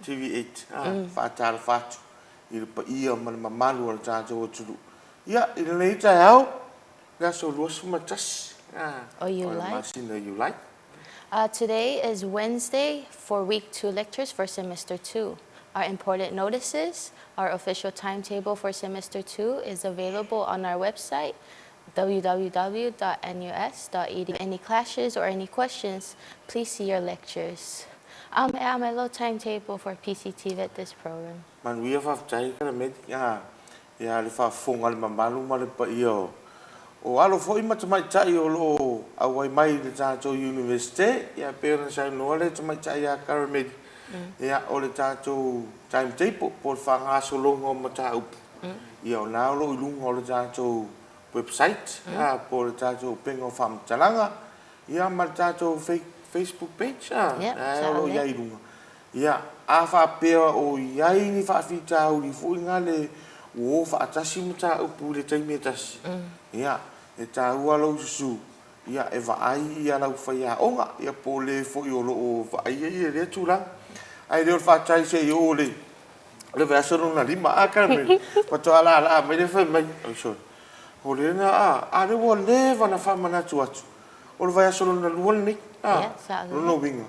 TV8, faatalofa atu i le paia ma le mamalu o le tatou atunuu. Ia, i lenei taeao, le aso 21 o o le masina o Iulai. Today is Wednesday for week 2 lectures for semester 2. Our important notices, our official timetable for semester 2 is available on our website www.nus.edu. Any clashes or any questions, please see your lectures. I'm a low timetable for PCT at this program. Manuia, faafetai Karameli. Ia, le faafofoga a le mamalu ma le paia o alo foi ma tamaitai o lo o auai mai i le tatou Iunivesite. Ia, pei ona saunoa le tamaitai ia Karameli, ia, o le tatou timetable po o le faagasologa o mataupu, ia, o lena o lo o i luga o le tatou website po o le tatou upega o faamatalaga, ia, ma le tatou Facebook page, o lo o i ai i luga. Ia, a faapea o i ai ni faafitauli foi gale ua o faatasi mataupu i le taimi e tasi, ia, e taua lou susu, ia, e vaai ia lau faiaoga, ia, po o le foi o lo o vaaia ia lea tulaga. Ae le o le faatali se i oo i le vaiaso lona lima, a Carmen, faatoa laalaa mai lea fai mai, oi sorry, o lea na, a, a lea ua leva ona faamanatu atu, o le vaiaso lona lua lenei, a, lona uiga,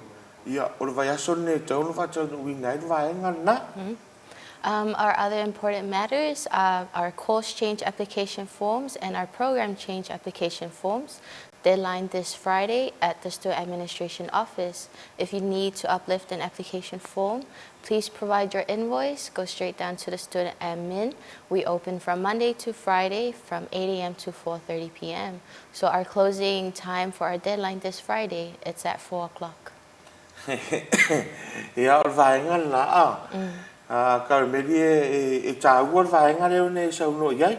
ia, o le vaiaso lenei e tatau ona faataunuuina ai le vaega lena. Our other important matters are our course change application forms and our program change application forms. Deadline this Friday at the Student Administration Office. If you need to uplift an application form, please provide your invoice. Go straight down to the student admin. We open from Monday to Friday from 8 a.m. to 4:30 p.m. So our closing time for our deadline this Friday, it's at 4 o'clock. Ia, o le vaega lena, a Karameli, e taua le vaega lea ona e saunoa i ai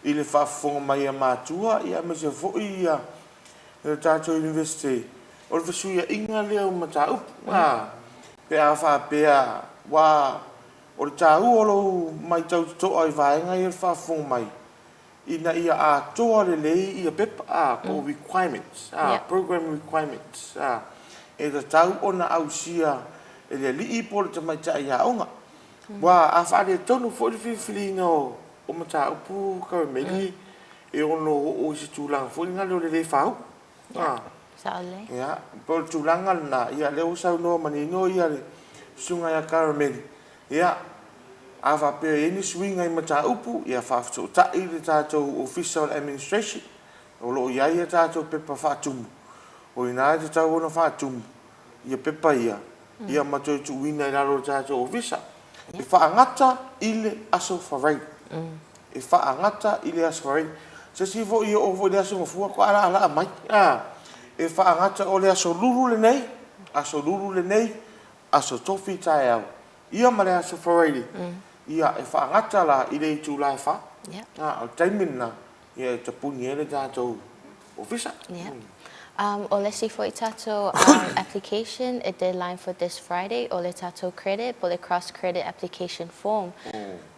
i le faafofoga mai a matua, ia, aemaise foi ia le tatou Iunivesite, o le fesuiaiga lea o mataupu, a, pe a faapea ua o le taua o lou matau totoa i vaega ia o le faafofoga mai ina ia atoa lelei ia pepa, a, po o requirements, a, program requirements, a, e tatau ona ausia e le alii po o le tamaitai aoga. Ua a faaletonu foi le filifiliina o mataupu Karameli, e ono oo i se tulaga foi lena o le le faauu. A, ia, po o le tulaga lena, ia, lea ua saunoa manino ia le susuga ia Karameli, ia, a faapea e i ai ni suiga i mataupu, ia faafesootai le tatou Ofisa o le Administration, o lo o i ai a tatou pepa faatumu, o i ina e tatau ona faatumu ia pepa ia, ia ma toe tuuina i lalo o le tatou Ofisa. E faagata i le Aso Faraile. E faagata i le Aso Faraile. Se isi foi e oo foi i le Aso Gafua faatoa alaalaa mai. A, e faagata o le Aso Lulu lenei, Aso Lulu lenei, Aso Tofi taeao, ia ma le Aso Faraile, ia e faagata la i le itula e 4. A, o le taimi lena, ia e tapuni ai le tatou ofisa. Yeah. O le isi foi tatou application e deadline for this Friday, o le tatou credit po le cross credit application form.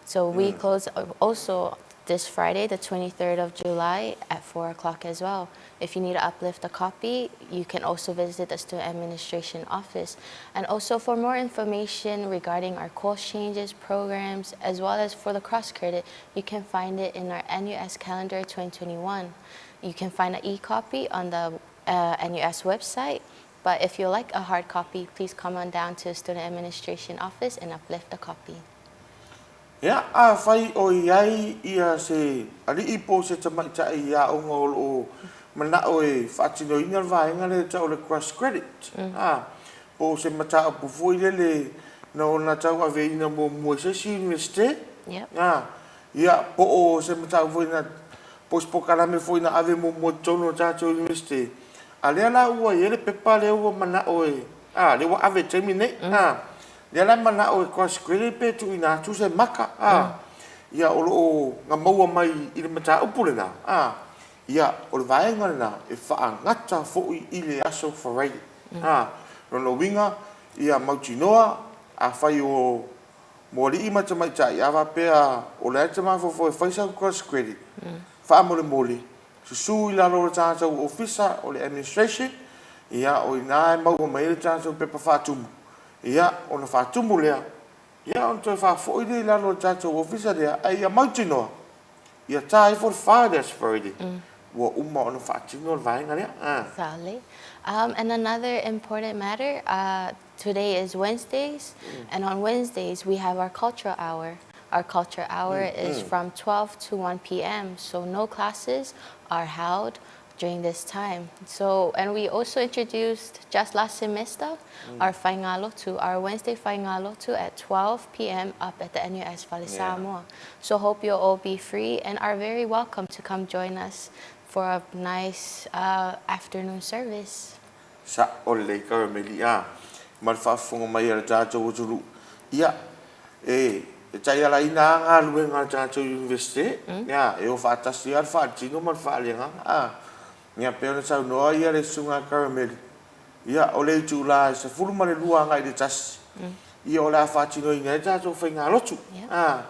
So we close also this Friday, the 23rd of July at 4 o'clock as well. If you need to uplift a copy, you can also visit the Student Administration Office. And also for more information regarding our course changes, programs, as well as for the cross credit, you can find it in our NUS Calendar 2021. You can find an e-copy on the NUS website, but if you like a hard copy, please come on down to the Student Administration Office and uplift a copy. Ia, afai o i ai ia se alii po o se tamaitai aoga o lo o manao e faatinoina le vaega lea e tau o le cross credit, a, po o se mataupu foi lele na ona tauaveina muamua i se isi Iunivesite, a, ia, po o se mataupu foi na, po o se polokalame foi na ave muamua i totonu o le tatou Iunivesite, a lea la ua i ai le pepa lea ua manao e, a, lea ua ave i le taimi lenei, a, lea la e manao e cross credit pe tuuina atu se maka, a, ia, o lo o na maua mai i le mataupu lena, a, ia, o le vaega lena e faagata foi i le Aso Faraile. A, lona uiga, ia mautinoa, afai o mo alii ma tamaitai, a faapea o le a e te mafaufau e fai sau cross credit, faamolemole, susu i lalo o le tatou Ofisa o le Administration, ia, o i ina e maua mai ai le tatou pepa faatumu, ia, ona faatumu lea. Ia, ona toe faafoi lea i lalo o le tatou ofisa lea, a ia mautinoa, ia ta ifo le fa i le Aso Faraile, ua uma ona faatino le vaega lea. Sale. And another important matter, today is Wednesdays, and on Wednesdays we have our cultural hour. Our culture hour is from 12 to 1 p.m., so no classes are held during this time. So, and we also introduced just last semester our Faigalotu, our Wednesday Faigalotu at 12 p.m. up at the NUS Fale Samoa. So hope you'll all be free and are very welcome to come join us for a nice afternoon service. Sa'o lelei Karameli a ma le faafofoga mai a le tatou atunuu. Ia, e e taialaina a galuega a le tatou Iunivesite, ia, e o faatasi lava le faaletino ma le faaleagaga a. Ia, pei ona saunoa ia le Susuga a Karameli, ia, o le itula e 12 agai i le 1, ia, o le a faatinoina ai le tatou faigalotu, a,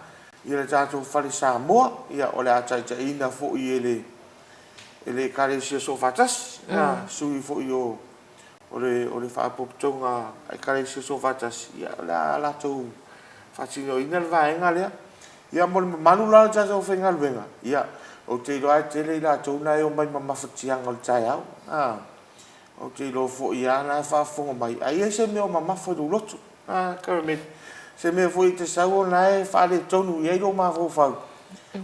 i le tatou Fale Samoa, ia, o le a taitaiina foi e le e le Ekalesia Soofaatasi, sui foi o o le o le Faalapotopotoga Ekalesia Soofaatasi, ia o le a latou faatinoina le vaega lea. Ia mo le mamalu la o le tatou aufaigaluega, ia ou te iloa lava e tele i latou na e omai ma mafatiaga o le taeao. Ou te iloa foi lava o la e faafofoga mai, a i ai se mea o mamafa i lou loto, a Carmel, se mea foi e te sau o la e faaletonu i ai lou mafaufau,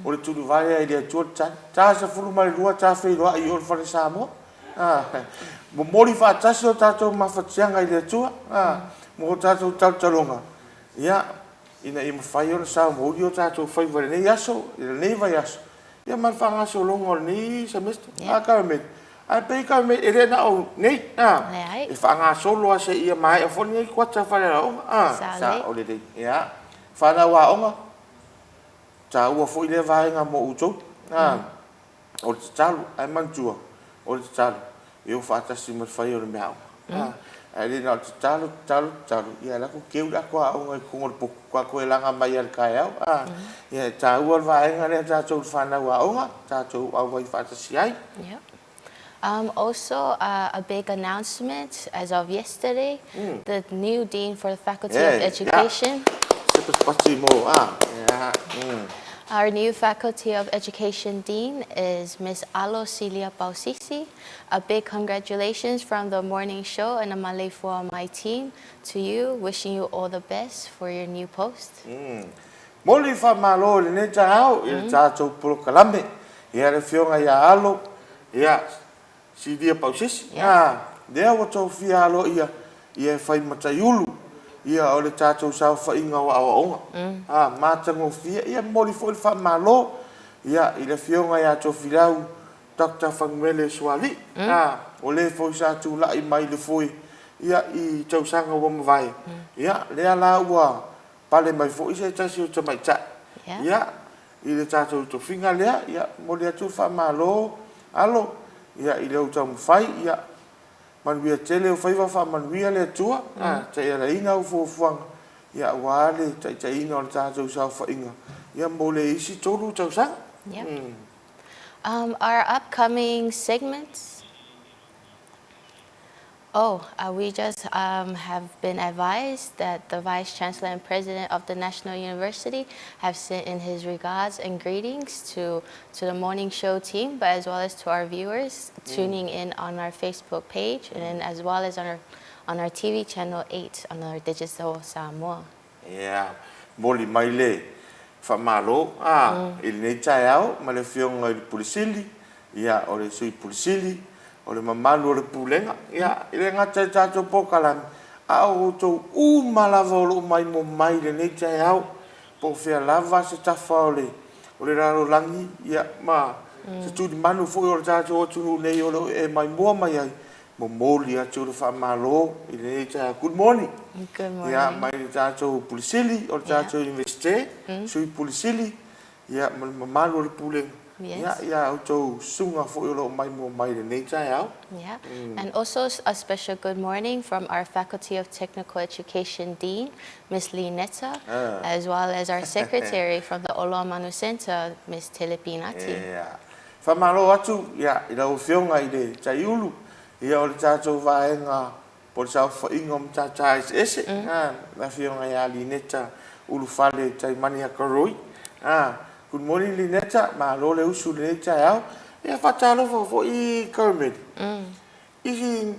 o le tulivae lea i le Atua le tali. Ta 12 ta feiloai i o i le Fale Samoa, a, momoli faatasi o tatou mafatiaga i le Atua, a, mo o tatou talotaloga, ia, ina ia mafai ona saomouli o tatou faiva i lenei aso, i lenei vaiaso, Ia ma le faagasologa o lenei semester. A Carmen, ae pei Carmen e le na o nei, a. Leai. E faagasolo lava seia maea foi lenei kuata faaleaoaoga, a. Sao. Sao lelei. Ia, fanau aoga, taua foi lea vaega mo outou, a. O le tatalo, ae manatua, o le tatalo, e o faatasi ma le fai o le meaaoga. Ae le na o le tatalo, tatalo, tatalo, ia alu atu keu le ato aoga i totonu o le potu, faatoa toe laga mai lava i le taeao. Ia e taua le vaega lea tatou le fanau aoga, tatou auai faatasi ai. Yep. Also, a big announcement as of yesterday, the new dean for the Faculty of Education. Se patipati mo, a, ia. Our new Faculty of Education Dean is Ms. Alo Silia Pausisi. A big congratulations from the morning show and the Maleifua Mai team to you, wishing you all the best for your new post. Moli faamalo i lenei taeao i le tatou polokalame, ia le afioga ia Alo, ia Silia Pausisi, a, lea ua tofia aloaia ia e fai ma taiulu ia o le tatou saofaiga o aoaoga, a, matagofie, ia momoli foi le faamalo ia i le afioga ia Tofilau Doctor Fanuele Sualii, a, o le foi sa tulai mai le foe ia i tausaga ua mavae, ia lea la ua pale mai foi se tasi o tamaitai ia i le tatou tofiga lea, ia momoli atu le faamalo alo ia i lou taumafai, ia manuia tele ou faiva, faamanuia le Atua, a, taialaina au fuafuaga ia aua le taitaiina o le tatou saofaiga ia mo le isi 3 tausaga. Our upcoming segments. Oh, we just have been advised that the Vice Chancellor and President of the National University have sent in his regards and greetings to, to the morning show team, but as well as to our viewers tuning in on our Facebook page and as well as on our, on our TV channel 8 on our Digital Samoa. Ia, moli mai le faamalo a i lenei taeao ma le Afioga i le Pule Sili, ia, o le Sui Pule Sili, o le mamalu o le Pulega, ia, e le gata i le tatou polokalame, a o outou uma lava o lo o maimoa mai i lenei taeao, po o fea lava se tafa o le o le lalolagi, ia, ma se tulimanu foi o le tatou atunuu nei o lo o e maimoa mai ai, momoli atu le faamalo i lenei taeao. Good morning. Good morning. Ia, mai le tatou Pule Sili o le tatou Iunivesite, Sui Pule Sili, ia, ma le mamalu o le Pulega, ia, ia outou susuga foi o lo o maimoa mai i lenei taeao. Yeah. And also a special good morning from our Faculty of Technical Education Dean, Ms. Lee Netta, as well as our Secretary from the Oloamanu Center, Ms. Telepinati. Yeah. Faamalo atu ia, i lau Afioga i le Taiulu ia, o le tatou vaega Po o le saofaiga o matata eseese, a, le Afioga ia Lineta Ulufale Taimani Akaroi. A, good morning Lineta, malo le usu i lenei taeao. Ia, faatalofa foi Carmel i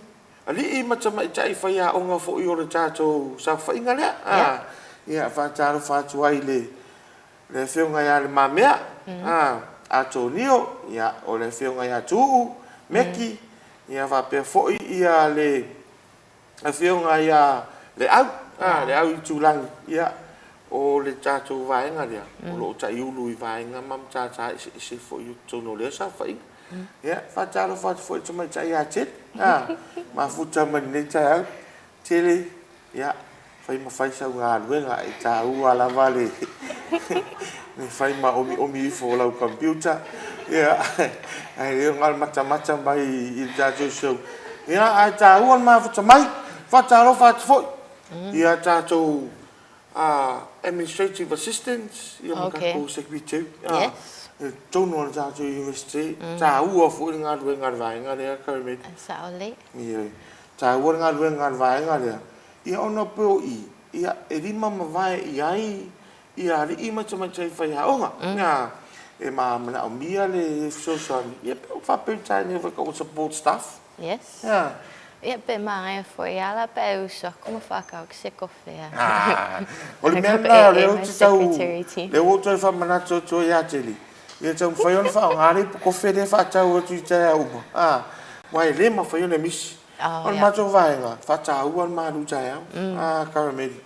alii ma tamaitai faiaoga foi o le tatou saofaiga lea. A, ia, faatalofa atu ai i le le Afioga ia Le Mamea, a, Atonio, ia, o le Afioga ia Tuuu, Meki, ia faapea foi ia le Afioga ia Leau, a, Leau Itulagi, ia, o le tatou vaega lea, o lo o taiulu i vaega ma matata eseese foi i totonu o lea saofaiga. Ia, faatalofa atu foi i le tamaitai ia Tele, a, mafuta mai lenei taeao. Tele, Ia, fai ma fai sau galuega, e taua lava le fai ma omiomi ifo o lau computer, ia, ae le o le matamata mai i le tatou show. Ia, ae taua le mafuta mai. Faatalofa atu foi i a tatou administrative assistants, ia ma tatou secretary, i totonu o le tatou University. E taua foi le galuega a le vaega lea, Carmen. Sao lelei. Ioe. Taua le galuega a le vaega lea, ia ona pei o i, ia e lima ma vae i ai ia alii ma tamaitai faiaoga. Ia, e manaomia le fesoasoani, ia pe faa-Peretania foi tau support staff. Yes. Ia. Ia pe manaia foi ala pe ai uso aku ma whakau ki se kofe a. Ah, o le mea lena, o lea ou te tau, lea ua ou toe faamanatu atu ai ia Teli, Ia taumafai ona faaaoga le ipu kofe lea e faatau atu i taeao uma, a, aua e le mafai ona misi. O le matou vaega, faataua le malu taeao, a, Karameli.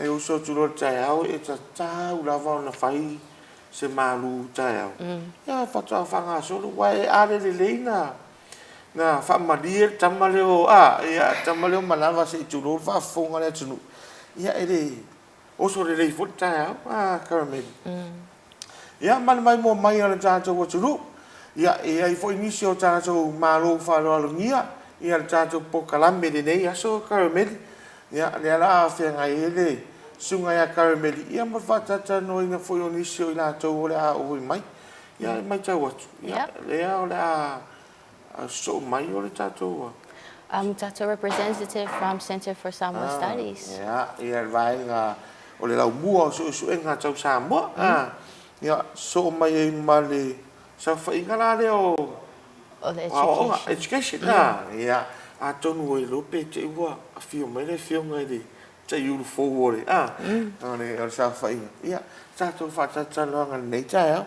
E uso atu loa i le taeao, e tatau lava ona fai se malu taeao. Ia faatoa faagasolo, aua e ale lelei na na faamalie le tama lea o, a, ia, le tama lea o Manava se i tulou le faafofoga a le atunuu. Ia e le oso lelei foi le taeao, a, Karameli. Ia, ma le maimoa mai a le tatou atunuu. Ia, e i ai foi nisi o tatou malo faaaloalogia ia le tatou polokalame i lenei aso Karameli. Ia, lea la a feagai ai le Susuga ia Karameli, ia ma le faatalatalanoaina foi o nisi o i latou o le a oi mai. Ia, e matau atu, ia, lea o le a sosoo mai o le tatou. Tatou representative from Centre for Samoa Studies. Ia, ia le vaega o le laumua o suesuega tau Samoa. Ia, sosoo mai ai ma le saofaiga la lea o O le aoaoga, education. Ia, atonu ua iloa pe te i ua afio mai le afioga i le taiulu fou o le, o le saofaiga. Ia, tatou faatalatalanoaga i lenei taeao.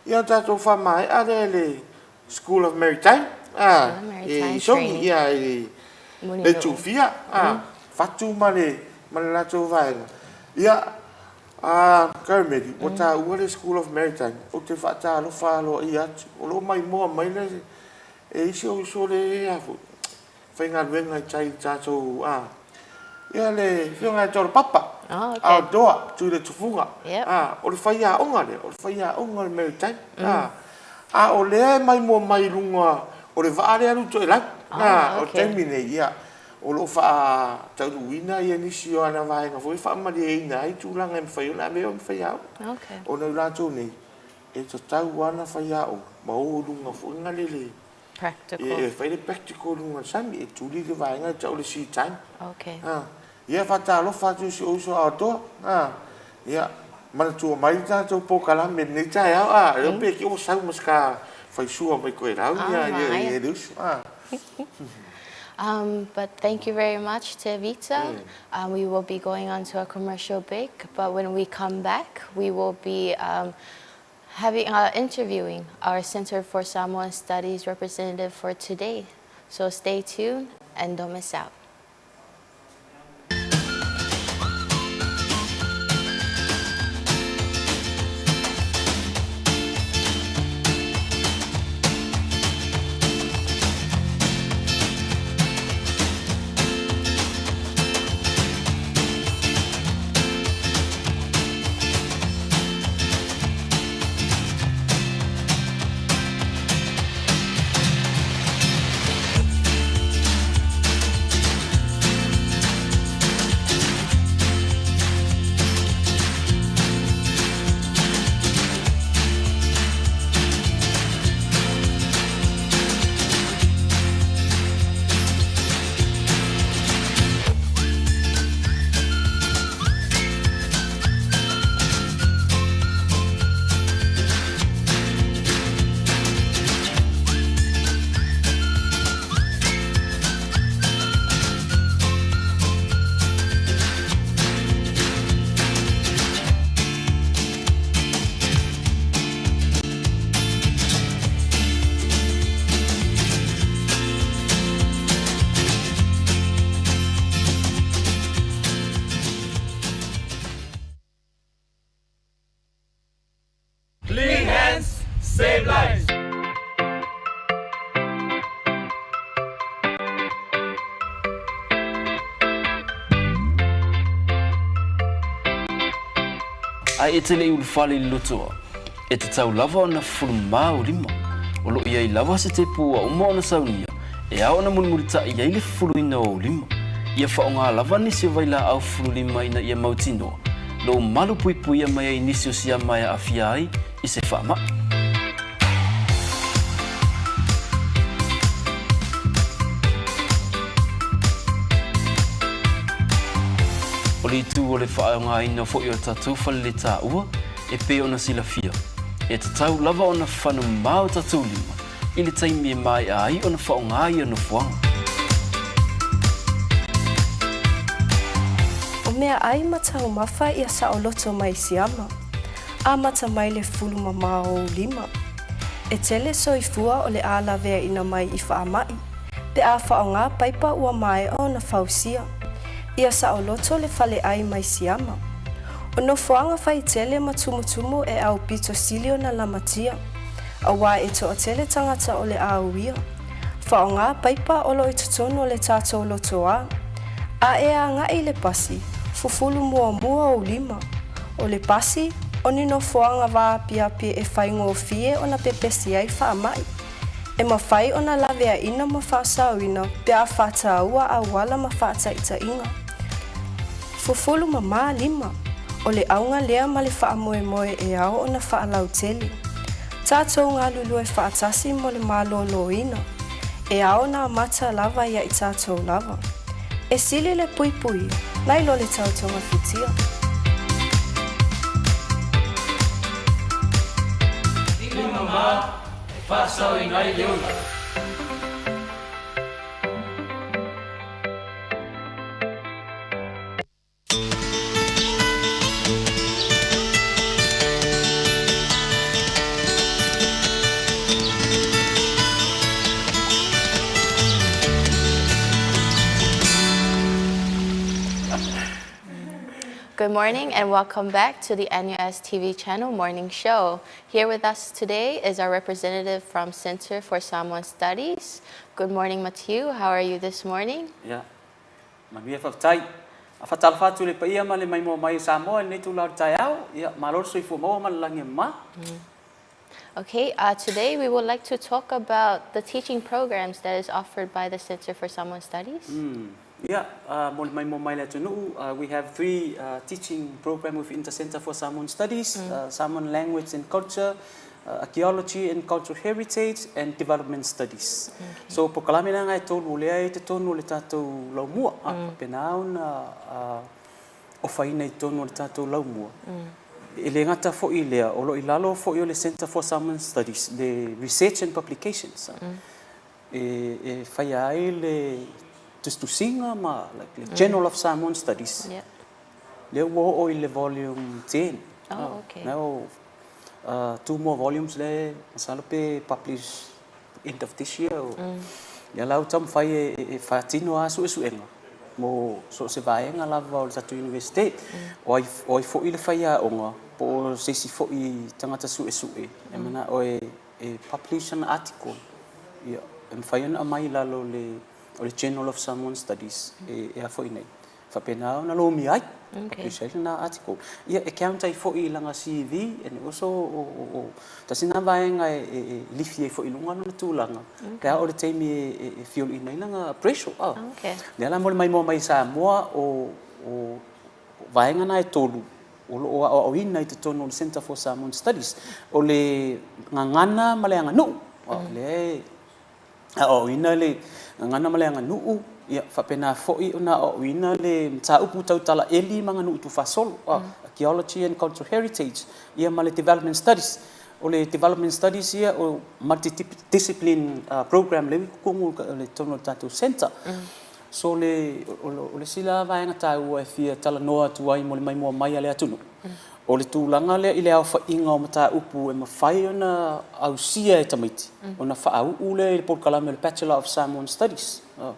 Ia, o tatou faamaea lea i le School of Maritime, i Sogi, ia, i le Tufia, Fatu ma le latou vaega. Ia, Karameli, ua taua le School of Maritime, ou te faatalofa aloaia atu. O lo o maimoa mai le, e i si ou uso lea foi, faigaluega i tai i le tatou, a, ia le Afioga ia Tolopapa, oh, okay. Aotoa, Tuiletufuga, yep. A, o le faiaoga lea, o le faiaoga o le Maritime, a, a o lea e maimoa mai i luga o le vaa lea Lutoelau, oh, a, o le okay. taimi nei, ia, o lo o faataunuuina ia nisi o ana vaega foi e faamalieina ai tulaga e mafai ona avea ma faiaoga. Okay. Ona o latou nei, e tatau lava ona faiaoga ma o i luga foi galele Practical. E fai le practical i luga o le sami, e tuli le vaega e tau o le sea time. Okay. Ha. Ia faatalofa atu i si ou uso Aotoa. Ha. Ia manatua mai le tatou polokalame i lenei taeao. A, e pe ki ua sau ma se ka faisua mai koe lau ia ia ia le uso. Ha. But thank you very much, Tevita. We will be going on to a commercial break, but when we come back, we will be having interviewing our Center for Samoan Studies representative for today. So stay tuned and don't miss out. Save lives! Ae e te le i ulufale i le lotoa, e tatau lava ona fufulu mā o lima. O lo o i ai lava se tepu ua uma ona saunia e ao ona mulimulitaʻi ai le fufuluina o ou lima. Ia faaaoga lava nisi o vailaau fufulu lima ina ia mautinoa lou malu puipuia mai ai nisi o siama e aafia ai i se faamaʻi. O le itu o le faaaogaina foi o tatou faleletaua e pei ona silafia, e tatau lava ona fano mamā o tatou lima i le taimi e maea ai ona faaaoga ia nofoaga. O meaʻai ma taumafa ia saoloto mai siama. Amata mai le fulu mamao o ou lima. E tele soifua o le a laveaina mai i faamaʻi, pe a faaaoga paipa ua maea ona fausia. Ia saoloto le faleʻai mai siama. O nofoaga faitele ma tumutumu e aupito sili ona lamatia, auā e toatele tagata o le a uia. Faaaoga paipa o lo o i totonu o le tatou lotoā. A e agaʻi i le pasi, fufulu muamua ou lima. O le pasi, o ni nofoaga vaapiapi e faigofie ona pepesi ai faamaʻi. E mafai ona laveaina ma faasaoina pe a faataua auala ma faataitaiga. Fufulu mamā lima, o le auga lea ma le faamoemoe e ao ona faalautele. Tatou galulue faatasi mo le malōlōina, e ao ona amata lava ia i tatou lava. E sili le puipuia, nai lo le tau togafitia. Lima mamā e faasaoina ai le ola. Good morning and welcome back to the NUS TV channel morning show. Here with us today is our representative from Center for Samoan Studies. Good morning, Matthew. How are you this morning? Yeah. Manuia faafetai. A faatalofa atu i le paia ma le maimoa mai o Samoa i lenei itula o le taeao. Ia, malo le soifua maua ma le lagi e mama. Okay, today we would like to talk about the teaching programs that is offered by the Center for Samoan Studies. Ia, mo le maimoa mai le atunuu, we have 3 teaching program within the Center for Samoan Studies, Samoan Language and Culture, Archaeology and Cultural Heritage and Development Studies. So polokalame la na e tolu o lea e i totonu o le tatou laumua, a faapena ona ofaina i totonu o le tatou laumua. E le gata foi i lea, o lo o i lalo foi o le Centre for Samoan Studies le Research and Publications e faia ai le tusitusiga ma like le Journal of Samoan Studies. Lea ua oo i le volume 10. Oh, okay. Now, 2 more volumes lea masalo pe publish end of this year. Ia la ua taumafai e faatino lava suesuega mo so o se vaega lava o le tatou Universite. O ai, o ai foi le faiaoga po o se isi foi tagata suesue e manao e publish ana article, ia, e mafai ona aumai i lalo o le, o le Journal of Samoan Studies e a foi nei. Faapena ona lomia ai, publish ai lena article. Ia, e count ai foi i lana CV and also o tasi lena vaega e lifi ai foi i luga lona tulaga pe a oo i le taimi e feoloina ai lana appraisal. Lea la mo le maimoa mai i Samoa o vaega na e tolu o lo o aoaoina i totonu o le Centre for Samoan Studies. O le gagana ma le aganuu, lea e aoaoina le gagana ma le aganuu, ia faapena foi ona aoaoina le mataupu tau talaeli ma aganuu tuufaasolo, Archaeology and Cultural Heritage, ia ma le Development Studies. O le Development Studies ia o multi-discipline program lea ua i totonu o le totonu o le tatou centre. So o le o le isi la vaega taua e fia talanoa atu ai mo le maimoa mai a le atunuu, o le tulaga lea i le aofaiga o mataupu e mafai ona ausia e tamaiti ona faauu lea i le polokalame o le Bachelor of Samoan Studies. E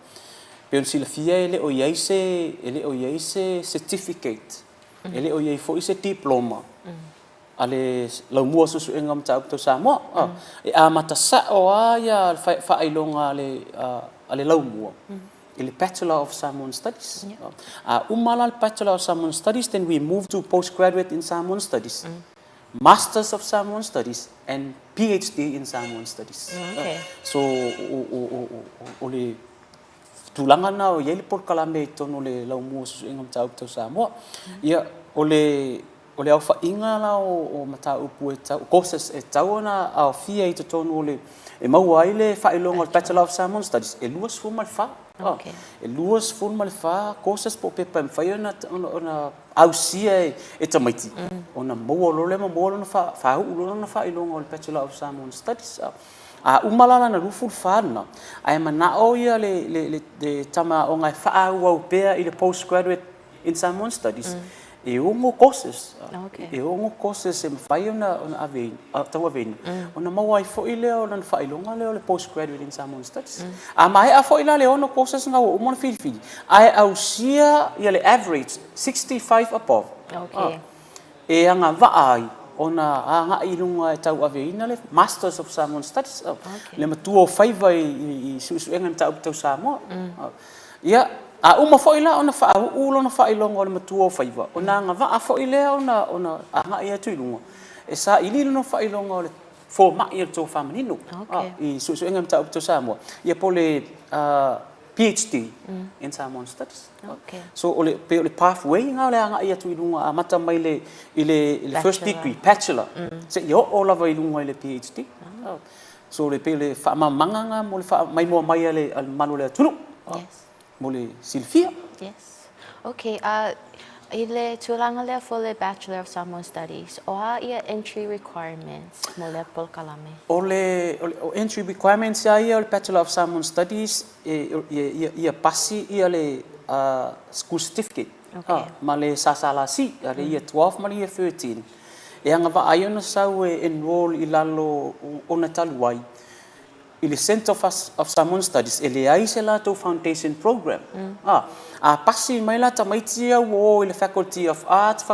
pei ona silafia e le o i ai se, e le o i ai se certificate, e le o i ai foi se diploma. a le Laumua o Suesuega o Mataupu Tau Samoa. E amata sa'o lava ia le faailoga a le Laumua i le Bachelor of Samoan Studies. A uma la le Bachelor of Samoan Studies, then we move to Postgraduate in Samoan Studies, Masters of Samoan Studies and PhD in Samoan Studies. So o le tulaga lena o i ai le polokalame i totonu o le Laumua o Suesuega o Mataupu Tau Samoa. Ia, o le O le aofaiga la o mataupu e tatau, courses e tatau ona aofia i totonu o le, e maua ai le faailoga o le Bachelor of Samoan Studies, e 24. Okay. E 24 courses po o pepa e mafai ona ausia e tamaiti, ona maua loa lea ma maua lona faauu loa lona faailoga o le Bachelor of Samoan Studies. A uma la lana 24 lena, ae manao ia le tama aoga e faaauau pea i le postgraduate In Samoan Studies, e ono courses, e ono courses e mafai ona tauaveina, ona maua ai foi lea o lana faailoga lea o le Postgraduate in Samoan Studies. A maea foi la le ono courses na ua uma ona filifili, ae ausia le average 65 above, e agavaa ai ona agai i luga e tauaveina le Masters of Samoan Studies, le matua o faiva i suesuega i mataupu tau Samoa. Ia, a uma foi la ona faauu lona faailoga o le matua o faiva, ona agavaa foi lea ona agai atu i luga e saili lona faailoga o le fomai o le tofa manino i suesuega i mataupu tau Samoa, ia po o le PhD in Samoan Studies. So o le, pei o le pathway lena o le agai atu i luga amata mai i le first degree, Bachelor, seia oo lava i luga i le PhD. So le pei o le faamalamalamaga lena mo le faamaimoa mai a le mamalu o le atunuu. Yes. Mo le silafia. Yes. Okay, i le tulaga lea for le Bachelor of Samoan Studies, o a ia entry requirements mo lea polokalame? O le entry requirements lava ia o le Bachelor of Samoan Studies, ia pasi ia le school certificate ma le SSLC, le Year 12 ma le Year 13. E agavaa ai ona sau e enroll i lalo ona talu ai i le Centre of Samoan Studies e leai se latou foundation program. A pasi mai la tamaiti ia ua o i le Faculty of Arts,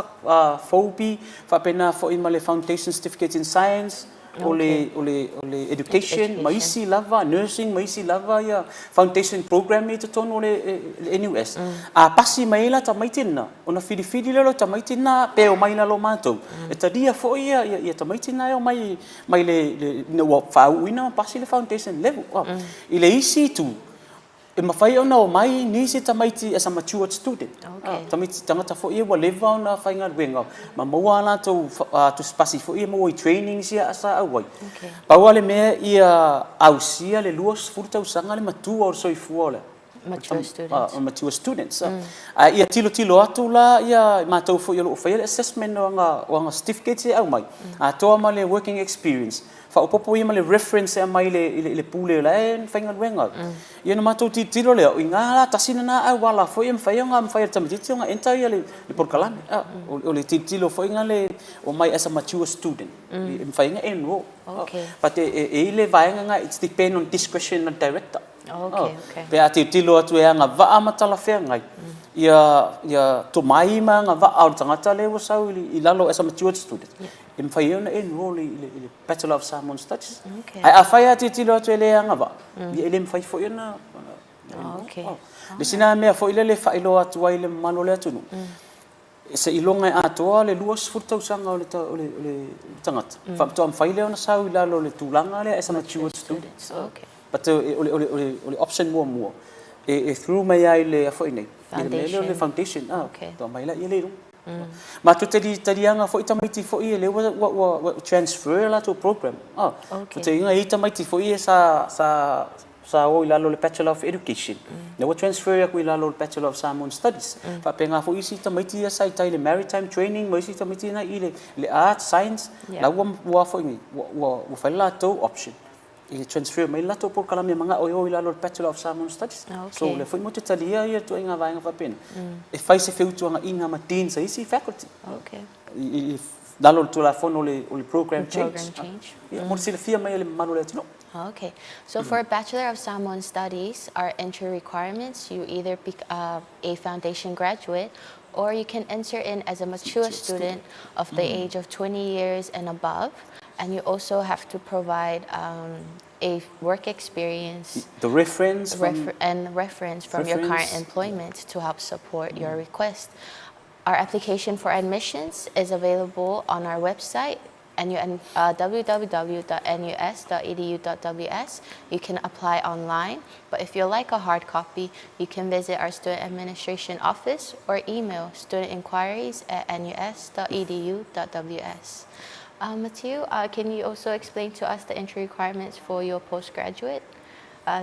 FOBI, faapena foi ma le Foundation Certificate in Science, o le Education ma isi lava, Nursing ma isi lava ia Foundation Program ia i totonu o le NUS. A pasi mai ai la tamaiti lena, ona filifili lea o le tamaiti lena pe omai i lalo o matou. E talia foi ia tamaiti na e omai mai le, ina ua faauuina ma pasi le Foundation Level. I le isi itu, E mafai ona omai nisi tamaiti as a matured student, tamaiti tagata foi ia ua leva ona faigaluega ma maua a latou tusipasi foi ia maua i trainings ia sa auai. Pau lava le mea ia ausia le 20 tausaga le matua o le soifua o le mature students. Ae ia tilotilo atu la ia matou foi o lo o faia le assessment o aga certificates ia e aumai, atoa ma le working experience, Faaopoopo ia ma le reference e aumai i le pule o la e faigaluega ai. Ia ona matou tilotilo lea, o i ina la tasi lena auala foi e mafai ona mafai e le tamaitiiti ona enter ia le polokalame. O le tilotilo foi lena le omai as a mature student e mafai ai ona enroll. But e i ai le vaega lena it's depend on discretion of director. Pe a tilotilo atu e agavaa ma talafeagai ia tomai ma agavaa o le tagata lea ua sau i lalo as a matured student. E mafai ai ona enroll i le Bachelor of Samoan Studies. Ae afai lava e tilotilo atu e le agavaa, ia e le mafai foi ona enroll. Le isi lena mea foi lele e faailoa atu ai i le mamalu o le atunuu, seiloga e atoa le 20 tausaga o le tagata, faatoa mafai lea ona sau i lalo o le tulaga lea as a matured student. But o le option muamua, e through mai lava i le a foi nei, i le mea lea o le foundation, faatoa aumai lea i luga. Matou te taliaina foi tamaiti foi ia lea ua transfer a latou program. Faataitaiga e i ai tamaiti foi ia sa o i lalo o le Bachelor of Education, lea ua transfer atu i lalo o le Bachelor of Samoan Studies. Faapena foi isi tamaiti ia sa i tai i le Maritime Training ma isi tamaiti na i le Arts, Science, la ua foi nei, ua fai le latou option e transfer mai le latou polokalame manao e o i lalo o le Bachelor of Samoan Studies. So o lea foi matou te talia ia ituaiga vaega faapena. E fai se feutuagaina ma deans a isi faculty. I lalo o le Tulafono o le Program Change. Ia mo le silafia mai e le mamalu o le atunuu. Okay. So for Bachelor of Samoan Studies, our entry requirements, you either be a foundation graduate. Or you can enter in as a mature student of the age of 20 years and above. And you also have to provide a work experience The reference from and reference from your current reference. employment to help support your request. Our application for admissions is available on our website, www.nus.edu.ws. You can apply online, but if you like a hard copy, you can visit our student administration office or email studentinquiries@nus.edu.ws. Matthew, can you also explain to us the entry requirements for your postgraduate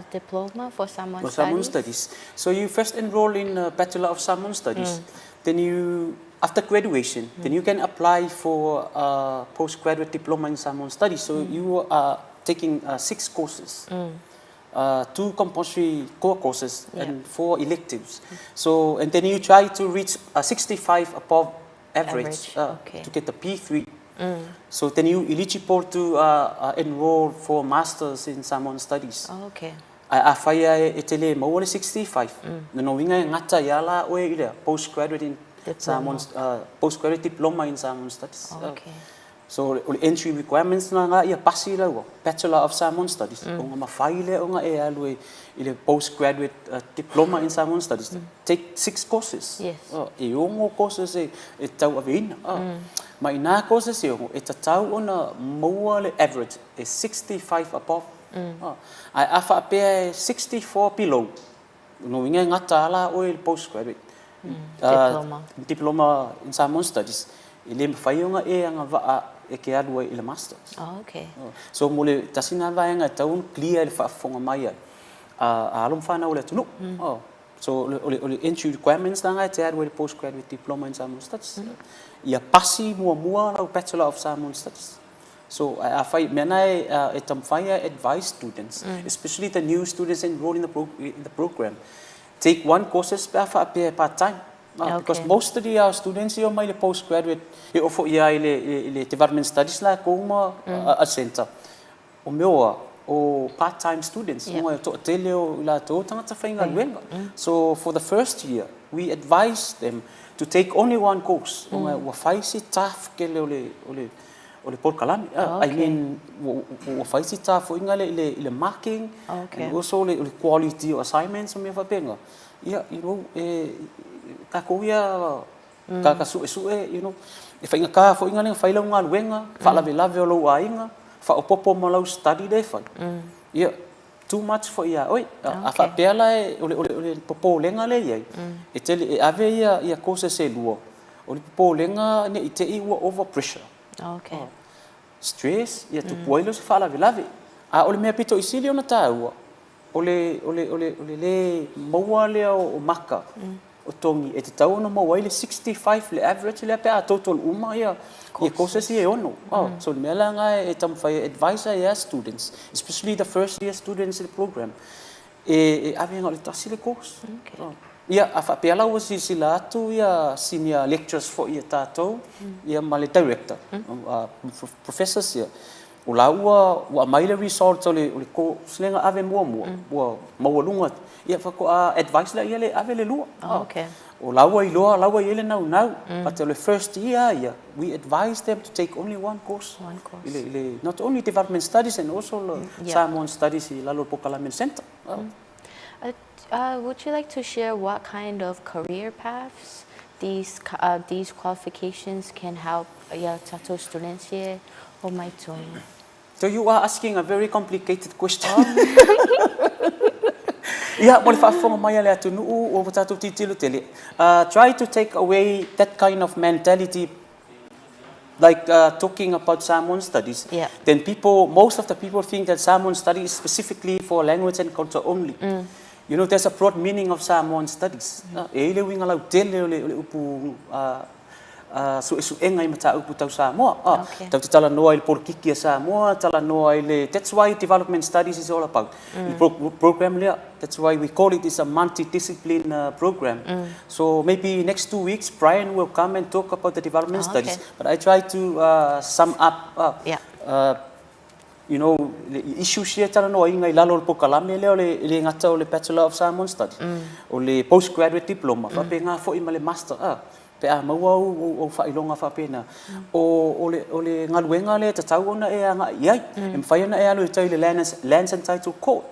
diploma for Samoan For Samoan Studies? Studies. So you first enroll in Bachelor of Samoan Studies. Then you, after graduation, then you can apply for a postgraduate diploma in Samoan Studies. So you are taking 6 courses. 2 compulsory core courses and 4 electives. And then you try to reach 65 above average, Average, okay. to get the P3. So then you eligible to enroll for masters in Samoan Studies. Oh, okay. A whai ai e te le maua le 65. No winga e ngata i ala oe i le postgraduate in Diploma. Samoan, postgraduate diploma in Samoan Studies. Oh, okay. So o le entry requirements na ngā ia pasi laua, Bachelor of Samoan Studies. O ngā mawhai le o ngā e alu e i le postgraduate diploma in Samoan Studies. Take 6 courses. E ongo courses e tau aveina. Ma i nā courses e ongo, e tatau ona maua le average e 65 above. Ai a whaapea e 64 below. No inga ngata ala oe le postgraduate. Diploma. Diploma in Samoan Studies. I le mawhai o ngā e anga waa e ke alu ai i le masters. Oh, okay. So mo le tasina vaenga e tau clear le whaafonga mai ai. A alo mwhana o le atunu. So o le entry requirements na ngai te alu ai le postgraduate diploma in Samoan Studies. Ia pasi mua mua lau Bachelor of Samoan Studies. So a whai, mea nai e tamwhai a advise students, especially the new students enrolled in the program, take one courses pe a whaapea part-time. Because most of the students i o mai le postgraduate, e ofo ia i le development studies la kouma a center. O mea o part-time students, unga e toa tele o la tō tangata whainga luenga. So for the first year, we advise them to take only one course. Unga ua whai si taf ke le o le polokalame. I mean, ua whai si taf o inga le marking, and also le quality o assignments o mea whapenga. Ia, you know, ka kou ia ka sue sue, you know, e whainga ka fo inga lenga whai lau ngā luenga, wha lave o lau ainga, wha opopo ma lau study le whai. Ia, too much for ia, oi, a whaapea la e, o le popo lenga le iai, e tele, e ave ia courses e lua, o le popo lenga ne i te i ua over pressure. Stress, ia tupu ai lo se wha lave. A o le mea pito i sili ona tāua, o le le maua lea o maka, o tongi, e te tau ona maua ai le 65 le average lea pe a total uma ia courses ia e ono. So le mea la ngai e tamwhai advise ia students, especially the first year students in the program, e ave ngā o le tasi le course. Ia, a whaapea lau sila atu ia senior lecturers fo ia tātou, ia ma le director, professors ia. O la ua mai le result o le course lenga ave mua mua, ua maua lunga, ia whako a advice la ia le ave le lua. O la ua iloa, la ua ia le nau nau, but o le first year ia, we advise them to take only one course. One course. I le, not only development studies and also le Samoan studies i lalo Pokalamen Center. Would you like to share what kind of career paths these qualifications can help ia tātou students here o mai tonu? So you are asking a very complicated question. Ia, mo le whaafonga mai ale atu nuu o tātou titilo tele. Try to take away that kind of mentality, like talking about Samoan studies. Then most of the people think that Samoan studies is specifically for language and culture only. You know, there's a broad meaning of Samoan studies. E ile winga lau tele o le upu suesuenga i mata upu tau Samoa. Tau te tala noa i le polokiki a Samoa, tala noa i le... That's why development studies is all about. I program lea, that's why we call it is a multidiscipline program. So maybe next 2 weeks, Brian will come and talk about the development studies. But I try to sum up, you know, le issues ia tala noa inga i lalo o le pokalame lea o le ngata o le Bachelor of Samoan Studies, o le postgraduate diploma, whape ngā foi ma le master. Pe a maua ou faailoga faapena, o le galuega lea e tatau ona e agai i ai. E mafai ona e alu e tai i le Lands and Title Court.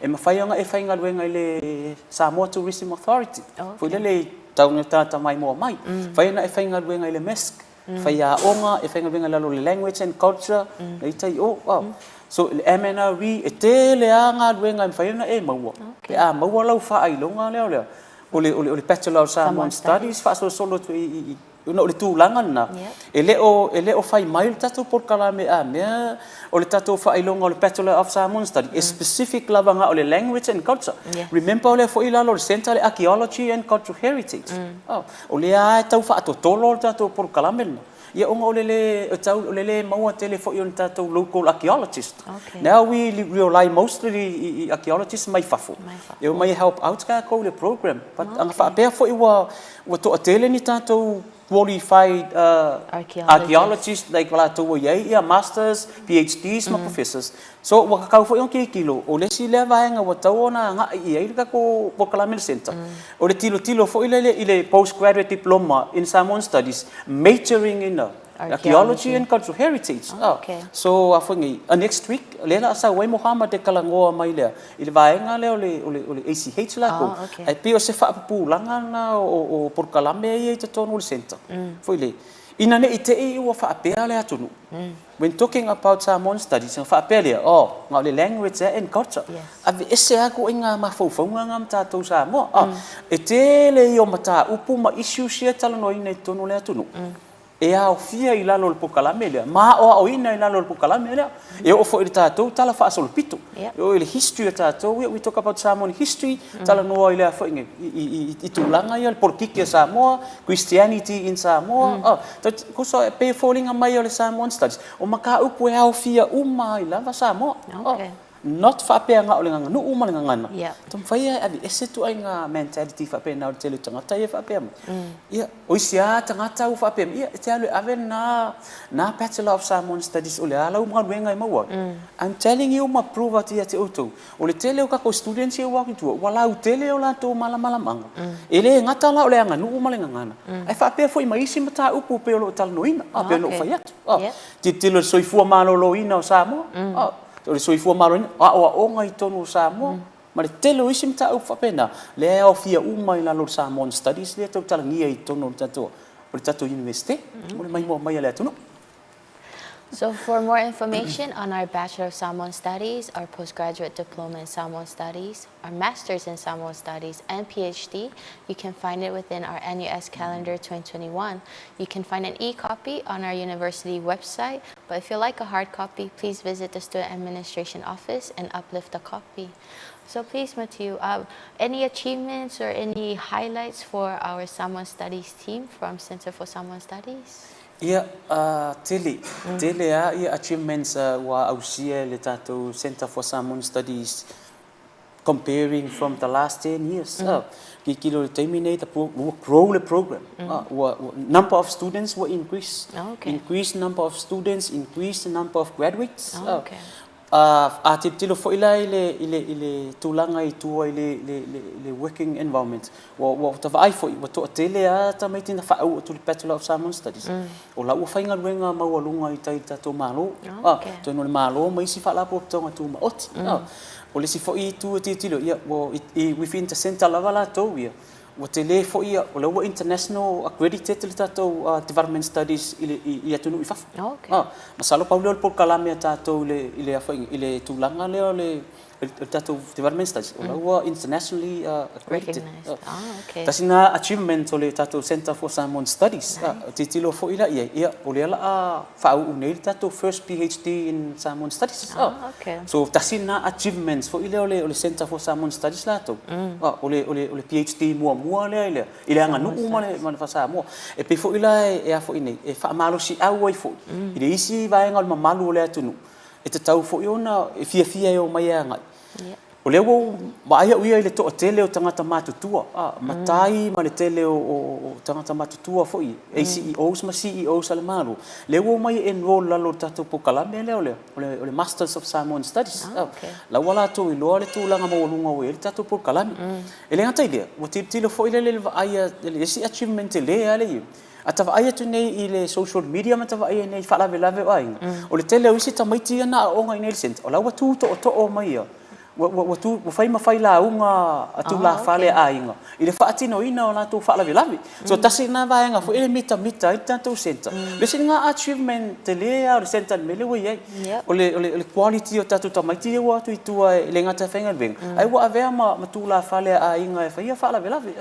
E mafai ona e faigaluega i le Samoa Tourism Authority, foi lele i tau ina tagata maimoa mai. E mafai ona e faigaluega i le MESC, faiaoga, e faigaluega i lalo o le Language and Culture, lea e i tai i o. So, le MNRE, e tele lava galuega e mafai ona e maua pe a maua lau faailoga lea o le Bachelor of Samoan Studies faasolosolo atu i ona o le tulaga lena, e le o, e le o fai mai le tatou polokalame a mea o le tatou faailoga o le Bachelor of Samoan Studies, e specific lava na o le language and culture. Remember o lea foi i lalo o le centre le Archaeology and Cultural Heritage. O lea lava e tau faatotolo le tatou polokalame lena. Ia ona o le lē tau o le lē maua tele foi o ni tatou local archaeologist. Okay. Now we rely mostly i archaeologists mai fafo. Mai fafo. E omai e help out tatou i le program. But okay. Aga faapea foi ua ua toatele ni tatou qualified archaeologists like latou ua i ai ia masters, PhDs ma professors. So ua tatau foi ona tilotilo, o le isi lea vaega ua tatau ona agai i ai le tatou polokalame le centre, o le tilotilo foi lele i le postgraduate diploma in Samoan Studies majoring in Archaeology and Cultural Heritage. So a foi nei, next week lea o le a sau ai Mohamad e talanoa mai lea i le vaega lea o le o le o le ACH latou. Ae pei o se faapupulaga lena o polokalame ia i totonu o le centre. Foi le, ina ne i te i ua faapea le atunuu, When talking about Samoan studies, ona faapea lea, oh, na o le language ea and culture. Aveese lava ituaiga mafaufauga na ma tatou Samoa. Oh, e tele ia o mataupu ma issues ia e talanoaina i totonu o le atunuu, e aofia i lalo o le polokalame lea, ma aoaoina i lalo o le polokalame lea. E oo foi i le tatou Tala Faasolopito, e oo i le history a tatou, we talk about Samoan history, talanoa i le a foi nei, i tulaga ia o le polokiki a Samoa, Christianity in Samoa, oh, tusa e pei e foliga mai o le Samoan Studies, o mataupu e aofia uma ai lava Samoa. Oh, not faapea na o le gaganuu ma le gagana. Taumafai e aveese ituaiga mentality faapena o le tele o tagata ia e faapea mai. Ia, o isi lava tagata ua faapea mai, ia, e te alu e ave lena, lena Bachelor of Samoan Studies o le a lau galuega e maua ai. I'm telling you ma prove atu ia te outou, O le tele o tatou students ia ua o atu i tua, ua lautele o latou malamalamaaga. E le gata la o le aganuu ma le gagana, ae faapea foi ma isi mataupu pei o lo o talanoaina, pei ona ou fai atu. Tilotilo i le soifua maloloina o Samoa, o le soifua maloloina, o aoaoga i totonu o Samoa, ma le tele o isi mataupu faapena, lea e aofia uma i lalo o le Samoan Studies lea e tautalagia i totonu o le tatou Iunivesite mo le maimoa mai a le atunuu. So for more information on our Bachelor of Samoan Studies, our Postgraduate Diploma in Samoan Studies, our Masters in Samoan Studies, and PhD, you can find it within our NUS Calendar 2021. You can find an e-copy on our university website, but if you like a hard copy, please visit the Student Administration Office and uplift a copy. So please, Matiu, any achievements or any highlights for our Samoan Studies team from Center for Samoan Studies? Ia, tele, tele lava ia achievements ua ausia e le tatou Centre for Samoan Studies comparing from the last 10 years. Kikilo i le taimi nei, ua grow le program. Ua, number of students ua increase. Increase number of students, increase number of graduates. A tilotilo foi la i le, i le, i le tulaga i tua i le, le, le, le working environment, ua, ua ta vaai foi, ua toatele lava tamaiti na faauu atu i le Bachelor of Samoan Studies, o la ua faigaluega maualuga i tai i le tatou Malo, atonu o le Malo ma isi Faalapotopotoga Tumaoti. O le isi foi itu e tilotilo, ia, ua, i, within the centre lava latou ia, Ua tele foi ia, o lea ua international accredited le tatou development studies i le i atunuu i fafo. Okay. Masalo pau lea o le polokalame a tatou i le i le i le tulaga lea o le o le tatou development studies, o la ua internationally accredited. Recognized. Ah, okay. Tasi lena achievement o le tatou Centre for Samoan Studies. Tilotilo foi la i ai, ia, o lea o le a faauu nei le tatou first PhD in Samoan Studies. Ah, okay. So, tasi lena achievements foi lea o le, o le Centre for Samoan Studies latou. Ah, o le, o le, o le PhD muamua lea i le, i le aganuu ma le, ma le faa-Samoa. E pei foi la e, e a foi nei, e faamalosiau ai foi i le isi vaega o le mamalu o le atunuu, e tatau foi ona e fiafia e omai e agai. Yeah. O lea ua ou vaai au ia i le toatele o tagata matutua, a, matai ma le tele o tagata matutua foi, ACEOs ma CEOs a le Malo, lea ua omai e enroll i lalo o le tatou polokalame lea o le Masters of Samoan Studies. A, la ua latou iloa le tulaga maualuga ua i ai le tatou polokalame. E le gata i lea, ua tilotilo foi lea i le vaai a le isi achievement tele lava lea e i ai, A ta vaai atu nei i le social media ma ta vaai ai nei i faalavelave o aiga, o le tele o isi tamaiti ia na aooga i inei i le centre, o la ua tu tootoo mai ia, ua, ua, ua, tu, ua fai ma failauga a tulafale a aiga i le faatinoina o latou faalavelave. So tasi lena vaega foi e mitamita ai le tatou centre. O le isi lena achievement tele lava o le centre i le mea lea ua i ai. O le, o le, o le quality o tatou tamaiti ia ua o atu i tua e le gata e faigaluega, ae ua avea ma, ma tulafale a aiga e faia faalavelave.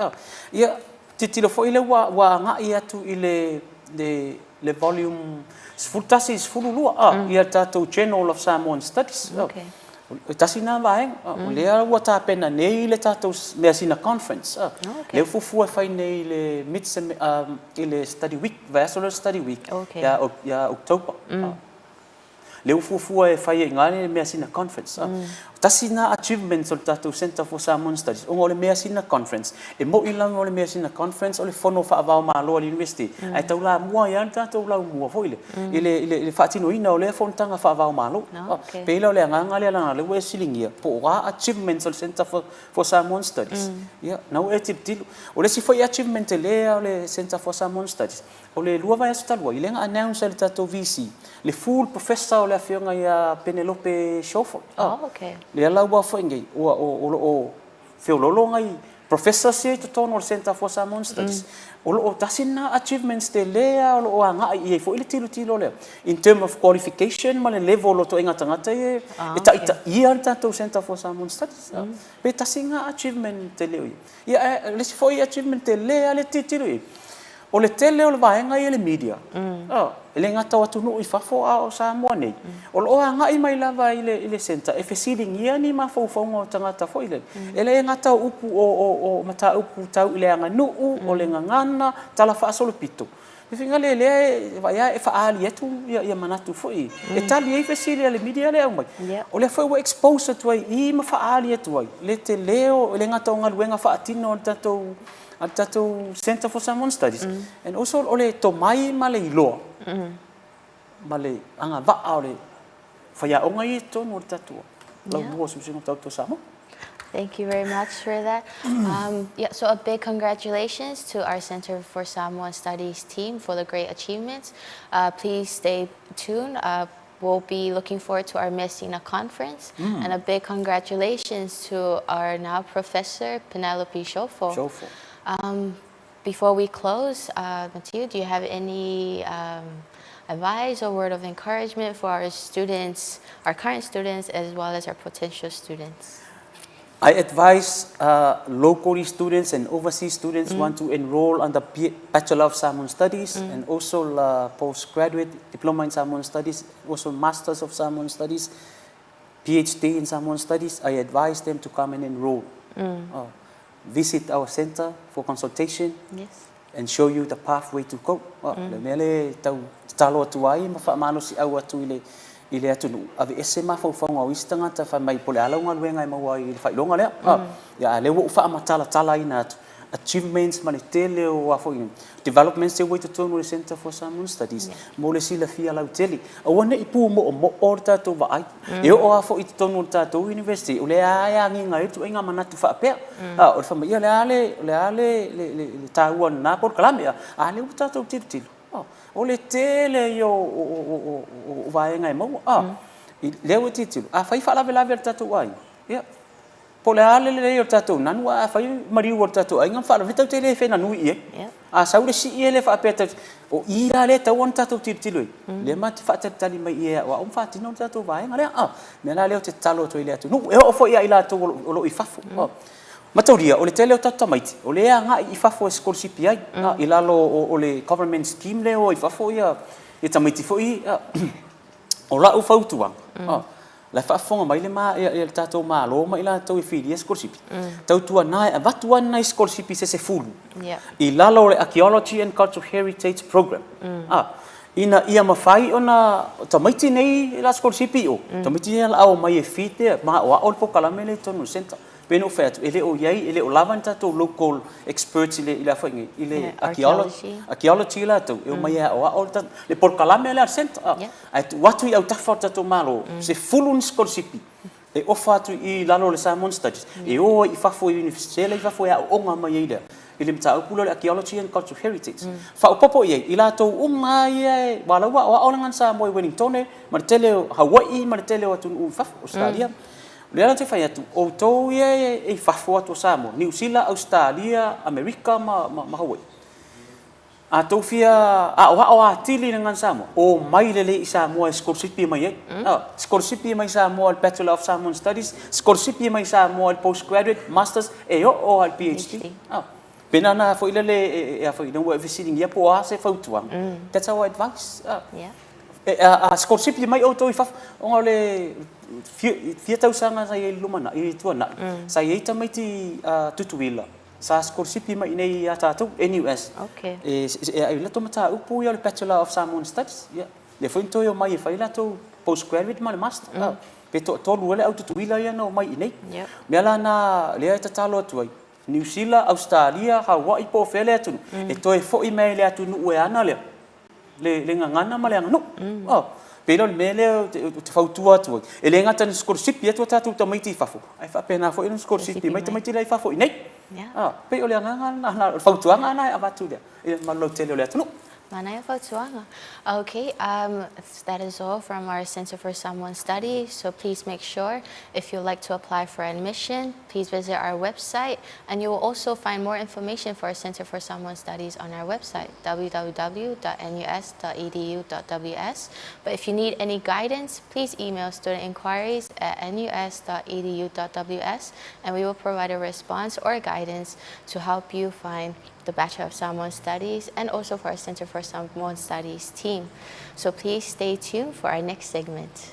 Ia, Tilotilo foi lea ua ua agai atu i le le le volume 11 12 a ia le tatou Journal of Samoan Studies. Okay. E tasi lena vaega. O lea ua tapena nei le tatou measina conference. Oh, okay. Lea ua fuafua e fai nei i le mid i le study week, vaiaso lea o le study week okay. ia ia October. Lea ua fuafua e fai ai i ina le measina conference. Tasi lena achievements o le tatou Centre for Samoan Studies, ona o le measina conference, e moni lava o le measina conference o le fono faava-o-Malo a le University, ae taulamua ai lava le tatou laumua foi lea i le faatinoina o lea fonotaga faava-o-Malo. E pei la o le agaga lea leaga o lea ua e fesiligia po o a achievements o le Centre for Samoan Studies. Ia, lena ua e tilotilo. O le isi foi achievement tele lava o le Centre for Samoan Studies, O le lua vaiaso talu ai, lea na announce e le tatou VC le full professor o le afioga ia Penelope Shawford. Oh, okay. Lea la ua foi nei, ua, o, o lo o feololo nai professors ia i totonu o le Centre for Samoan Studies. O lo o tasi lena achievements tele lava o lo o agai i ai foi le tilotilo lea in term of qualification ma le level o ituaiga tagata ia e taitaia le tatou Centre for Samoan Studies. Pe tasi lena achievement tele o ia. Ia, ae o le isi foi achievement tele lava lea e tilotilo i ai, O le tele o le vaega ia i le media, e le gata o atunuu i fafo a o Samoa nei, o lo o agai mai lava i le, i le centre e fesiligia ni mafaufauga o tagata foi lele. E le gata o upu o, o, o mataupu tau i le aganuu, o le gagana, tala faasolopito. Fefega le lea e vaai lava e faaali atu ia, ia manatu foi e tali ai fesili a le media lea e aumai. O lea foi ua expose atu ai i i ma faaali atu ai le tele o, e le gata o galuega faatino a le tatou a le tatou Centre for Samoan Studies and also o le tomai ma le iloa ma le agavaa o le faiaoga ia i totonu o le tatou laumua o Suesuega Tau Samoa. Thank you very much for that. Yeah, so a big congratulations to our Center for Samoan Studies team for the great achievements. Please stay tuned. We'll be looking forward to our Messina conference. And a big congratulations to our now professor, Penelope Shofo. Shofo. Before we close, Matiu, do you have any advice or word of encouragement for our students, our current students, as well as our potential students? I advise locally students and overseas students want to enroll under Bachelor of Samoan Studies and also postgraduate diploma in Samoan Studies, also Masters of Samoan Studies, PhD in Samoan Studies. I advise them to come and enroll. Visit our center for consultation. Yes. And show you the pathway to go. O le mea lea e tau tatalo atu ai ma faamalosiau atu i le i le atunuu, aveese mafaufauga o isi tagata fai mai po o le a lau galuega e maua ai i le faailoga lea. Ia, a o lea ua ou faamatalatalaina atu achievements ma le tele o a foi developments ia ua i totonu o le Centre for Samoan Studies mo le silafia lautele. Aua ne i pumoomoo le tatou vaai. E oo lava foi i totonu o le tatou University, o lea lava e agiga ai le ituaiga manatu faapea. O le fai mai, ia o le a le, o le a le, le, le, le taua o lena polokalame, a o lea ua tatou tilotilo, o le tele ia o, o, o, o, o vaega e maua. Lea ua tilotilo, afai faalavelave a le tatou aiga, ia, Po o le a le lelei o le tatou nanu, ae afai maliu o le tatou aiga ma faalavelave, tatou te le fenanui i ai. A sau le sii e le faapea tatou te, o i la lea e tatau ona tatou tilotilo i ai, lea matou te faatalitali mai i ai e aoao ma faatino le tatou vaega lea. O le mea la lea ou te tatalo atu ai i le atunuu, e oo foi ia i latou o lo o i fafo. Mataulia, o le tele o tatou tamaiti, o lea e agai i fafo e sikolasipi ai, i lalo o le government scheme lea e o ai i fafo ia tamaiti foi ia. O lau fautuaga, La e faafofoga mai le ma, ia, ia le tatou Malo ma i latou e filia sikolasipi, tautuana e avatu ai nai sikolasipi se sefulu i lalo o le Archaeology and Cultural Heritage Program. A, Ina ia mafai ona o tamaiti nei la sikolasipi i o, tamaiti nei la a omai e feed le ma aoao le polokalame lea i totonu o le centre. E pei ona ou fai atu, e le o i ai, e le o lava ni tatou local experts i le i le afaina nei, i le archaeology, archaeology latou e omai e aoao le le polokalame lea a le centre. Ae tuu atu i autafa o le tatou Malo, 10 ni sikolasipi e ofa atu i i lalo o le Samoan Studies, e o ai i fafo i Iunivesite la i fafo e aooga mai ai lea i le mataupu lea o le Archaeology and Cultural Heritage. Faaopoopo i ai, i latou uma lava ia e, aua o la ua aoao le gagana Samoa i Wellingtone ma le tele o Hawai'i ma le tele o atunuu i fafo, Ausetalia. O lea la ou te fai atu, outou ia e i fafo atu o Samoa, Niu Sila, Ausetalia, Amerika ma Hawai'i, A tou fia aoao atili i le gagana Samoa, omai lelei i Samoa e sikolasipi mai ai. Sikolasipi mai i Samoa i le Bachelor of Samoan Studies, sikolasipi mai i Samoa i le Postgraduate, Masters, e oo lava i le PhD. Pena na foi lele e a foi ina ua e fesiligia po o a se fautuaga, that's our advice. A sikolasipi mai outou i fafo, ona o le fia tausaga sa i ai i le lumanai, i le tuanai, sa i ai tamaiti Tutuila, Sa sikolasipi mai i inei ia tatou, NUS. Okay. E, e, e latou mataupu ia o le Bachelor of Samoan Studies. Ia. Lea foi na toe omai e fai latou postgraduate ma le master. Pe toatolu ai le au Tutuila ia na omai i inei. Yep. Mea la na lea e tatalo atu ai, Niu Sila, Ausetalia, Hawaii po o fea le atunuu, e toe foi mai i le atunuu e ana lea. le, le gagana ma le aganuu. Mm. Oh, pei la o le mea lea ou te, ou te fautua atu ai. E le gata ina sikolasipi atu a tatou tamaiti i fafo, ae faapena foi ona sikolasipi mai tamaiti la i fafo i nei. Yeah. Ah, pei o le agaga lena, o le fautuaga lena e avatu lea i le mamalu lautele o le atunuu. Manaia fautuaga. Okay, that is all from our Center for Samoan Studies. So please make sure if you'd like to apply for admission, please visit our website and you will also find more information for our Center for Samoan Studies on our website, www.nus.edu.ws. But if you need any guidance, please email studentinquiries at nus.edu.ws and we will provide a response or guidance to help you find the Bachelor of Samoan Studies and also for our Center for Samoan Studies team. So please stay tuned for our next segment.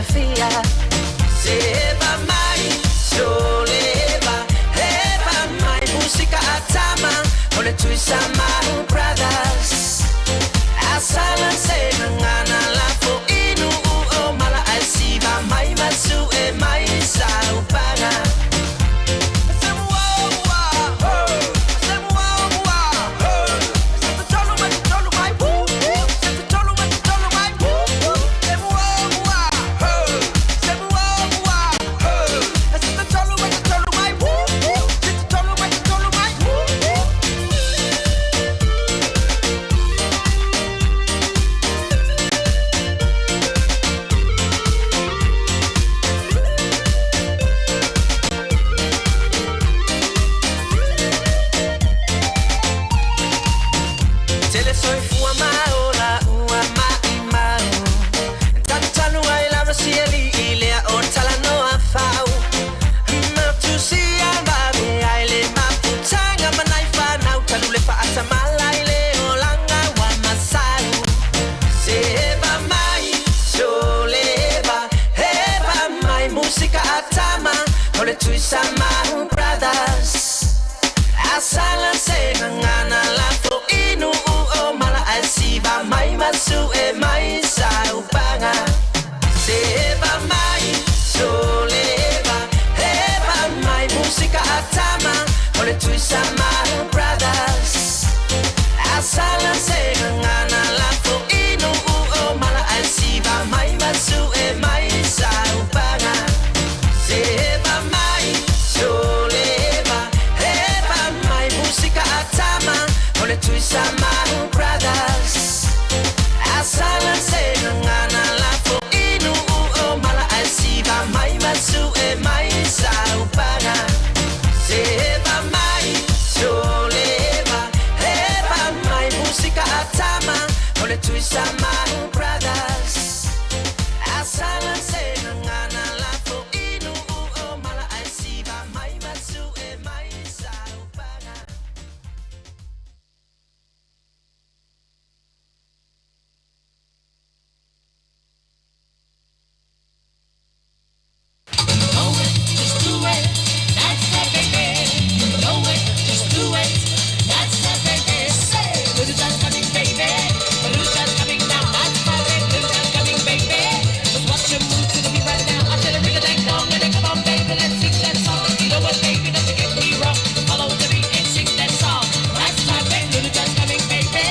fiafia. Seva mai, soleva, heva mai, musika a tama, o le Tuisamau Brothers. Asala se ngana la fo inu o mala ai siva mai masu e mai saupaga. Tele soifua ma ola ua maʻimau. Talutalu ai lava sialiʻi lea o talanoa fau. Matusia vave ai le mafutaga ma nai fanau. Talu le faatamala i le olaga ua masau. Seva mai, soleva, heva mai, musika a tama, o le Tuisamau Brothers. Asala se ngana la fo inu o mala ai siva mai masu e mai saupaga. Seva mai, soleva, heva mai, musika a tama, o le Tuisamau Brothers. Asala se ngana la fo inu o mala ai siva mai masu e mai saupaga. Seva mai, soleva, heva mai, musika a tama, o le Tuisamau Brothers. Asala se ngana la fo inu o mala ai siva mai masu e mai saupaga. Seva mai, soleva, heva mai, musika a tama, o le Tuisamau Brothers. Asala se ngana la fo inu o mala ai siva mai masu e mai saupaga. Know it, just do it. That's that baby. You know it, just do it. That's that baby. Say, little John's coming, baby. Little John's coming now. That's my baby. Little John's coming, baby. Just watch him move to the beat right now. I said, ring a dang dong, and then come on, baby, let's sing that song. You know what, baby, don't you get me wrong. Follow the beat and sing that song. That's my baby. Little John's coming, baby.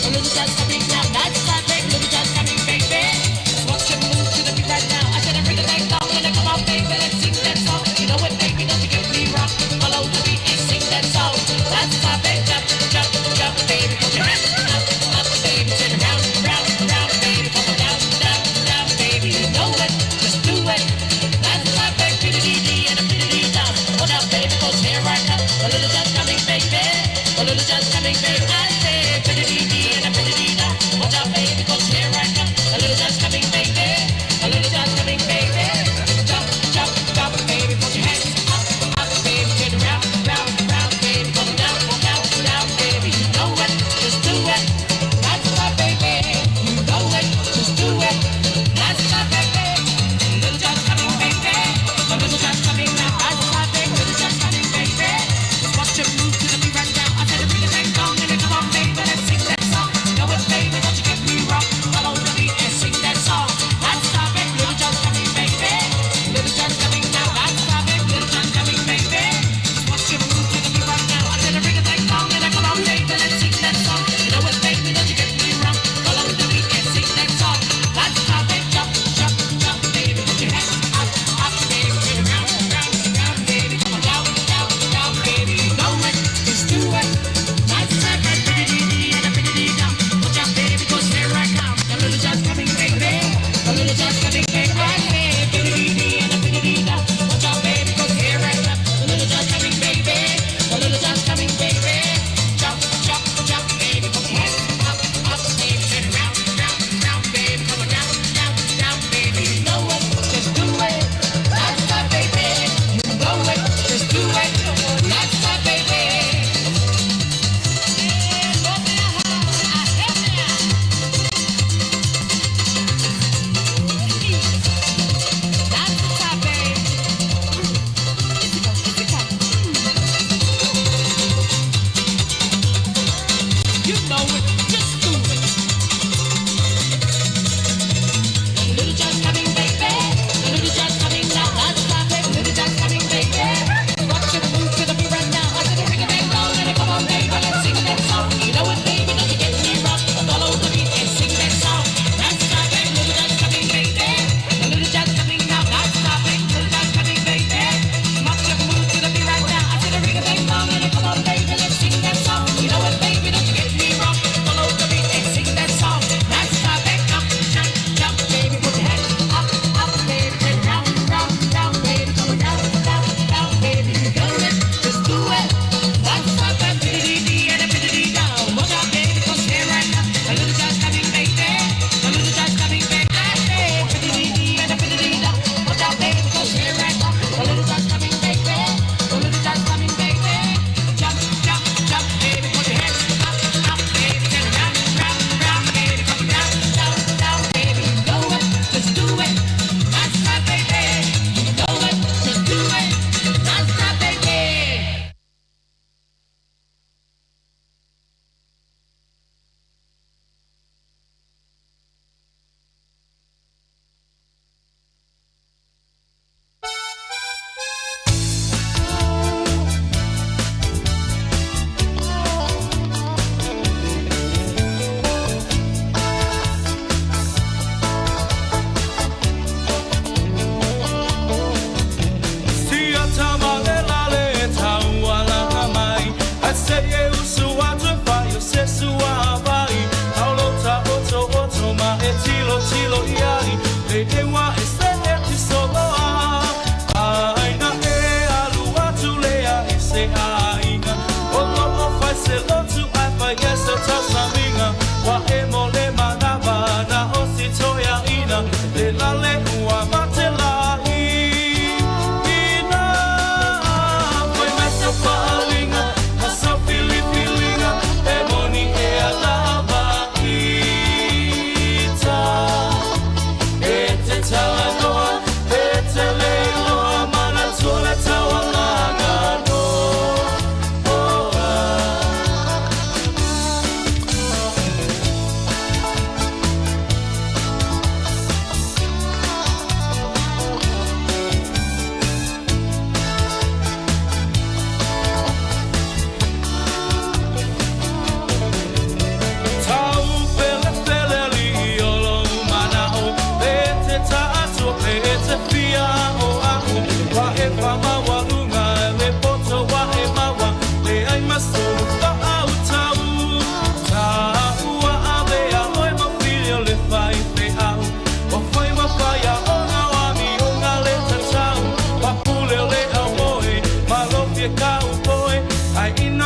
Little John's coming now. That's my baby. Little John's coming, baby. Just watch him move to the beat right now. I said, ring a dang dong, and then come on, baby, let's sing that song. You know what, baby, don't you get me wrong. Follow the beat and sing that song. That's my baby. Jump, jump, jump, baby. Put your hands up, up, baby. Turn around, round, round, baby. Come on down, down, down, baby. You know it, just do it. That's my baby. Dee and a dee down. Oh now, baby, 'cause here I come. A little just coming, baby. A little just coming, baby. I say, dee and a dee down.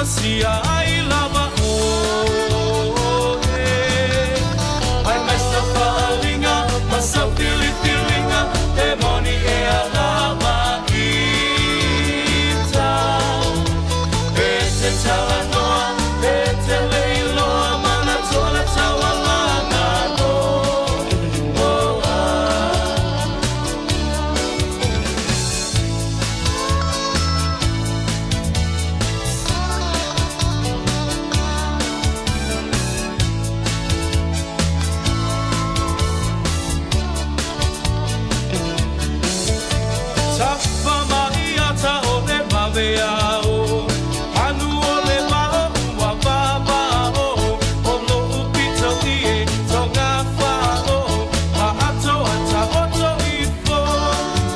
sia ai lava oe. Ai mai sa faaaliga ma sau filifiliga e moni e alava ita. E te talanoa, e te leiloa, manatua le taualaga noa. Tafa mai ata o le vaveao, Anu o le vao ua vavao, O lo'u pito i e toga fao, Ma atoa taoto ifo.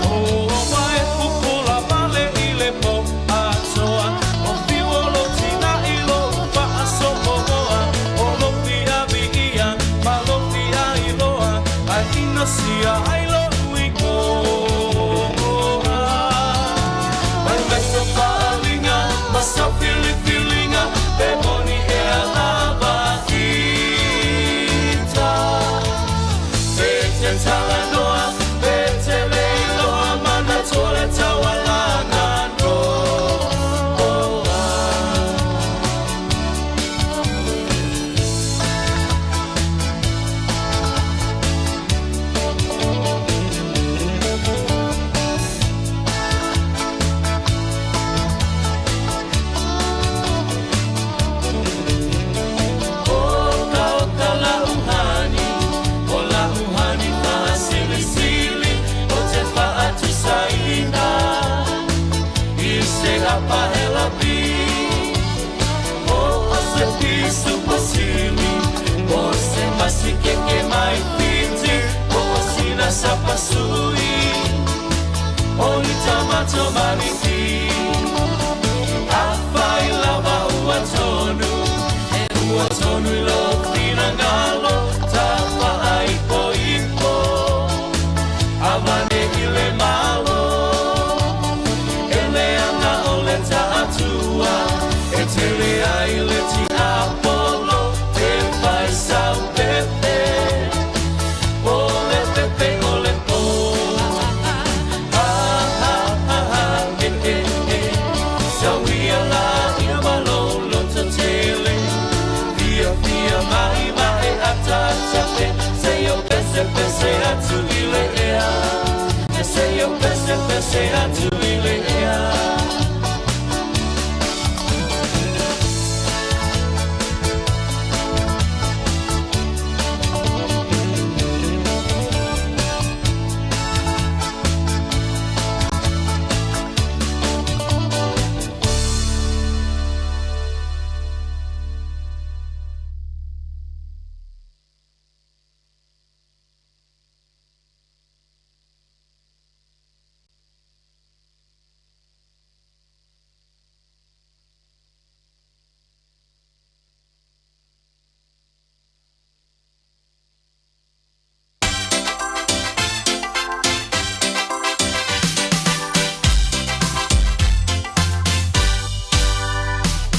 O oa e pupula male i le po atoa, O fiu o lou tina i lou faasopoa, O lou fia viia ma lou fia iloa, Ae inosia ai lou igoa. Mai mai sau faaaliga ma sau filifiliga, Pe moni ea lava ita. E te talanoa, e te leiloa, manatua le taualaga noa. Oka oka lauhani, o lauhani faasilisili, o te faatusaina i se apahelapi. O o se pisu posili, o se masikeke mai fiti, o o sina sapasui, o ni tamato maniki. Afai lava ua tonu, e ua tonu i lou finagalo, Tafaaipoipo, avane i le Malo. E leaga o le taatua, e tele ai le tiapolo, e fai sau pepe, o le pepe o le po. Ha ha ha ha, e e e, sauia la ia ma lou loto tele. Fia fia mai mai ata ata pe, se o pese pese atu i le ea. Se o pese pese atu i le ea.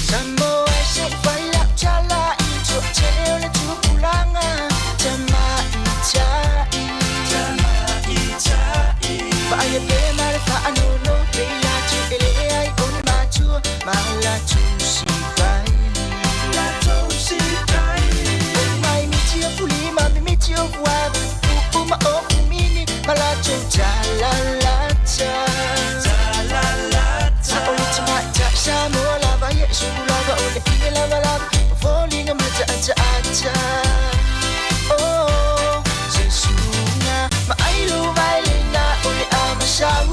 Samoa se fai lau tala i toatele o le tupulaga tamaitai. Vaaia pea ma le faanono pei latou e leai o ni matua ma latou sikaili. O mai miti o fulima mimiti o fuava upu ma o fumini ma latou talalata. A o le tamaitai Samoa lava ia e sulu lava o le ine lava lava ma foliga mataataata. Oh, se suga ma ai lo vai le na o le amasau.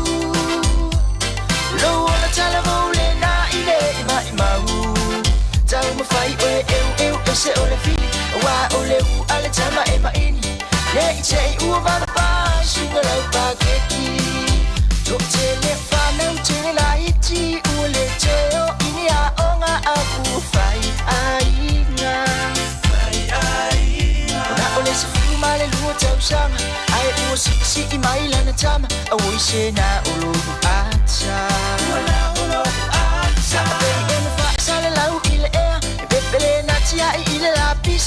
Lo ola talavou le na i le i mai mau. Tau mawhai oe eu eu e se o le fili. Wa o le u a le tama e maini. Le i te i ua vava pa suga lau pa keki. To te le whanau te la iti ua le te o ini a o ngā apu whai ainga. Na o le se fulu ma le lua tausaga Ae ua siisii mai lana tama A ua i se na o lo'u ata. Sa pei e na faasalalau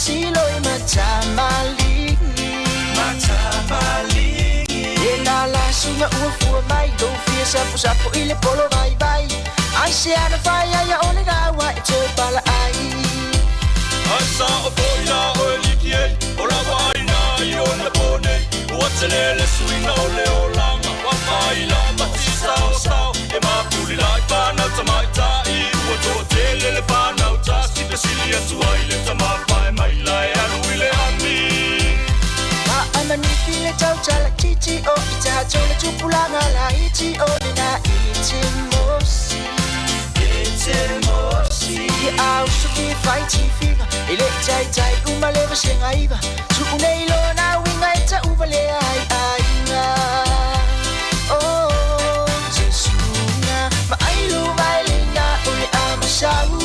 tilotilo i Matamaligi Matamaligi E la la suga ua fua mai Lou fia saposapo i le polo vaivai Ai se ana fai ai a ole raua e toe pala ai Ai sa o foi la oe liki ei O lava ai nā i ona po nei Ua tele le suiga o le olaga Ua fai la mati sao sao E mapuli la i whanau tamaitai Ua toatele le whanau tasi Fesili atu ai le tama pae mai la e alu i le ami Maamaniki le tautala titi o i tatou le tupulaga laiti o lena i te mosi I te mosi Ia auso ki fai tifiga E le taitai uma le vasenga iva Tuu nei lona uiga e tauvalea ai aiga Oh Jesuga Maailo mai lena o le amasau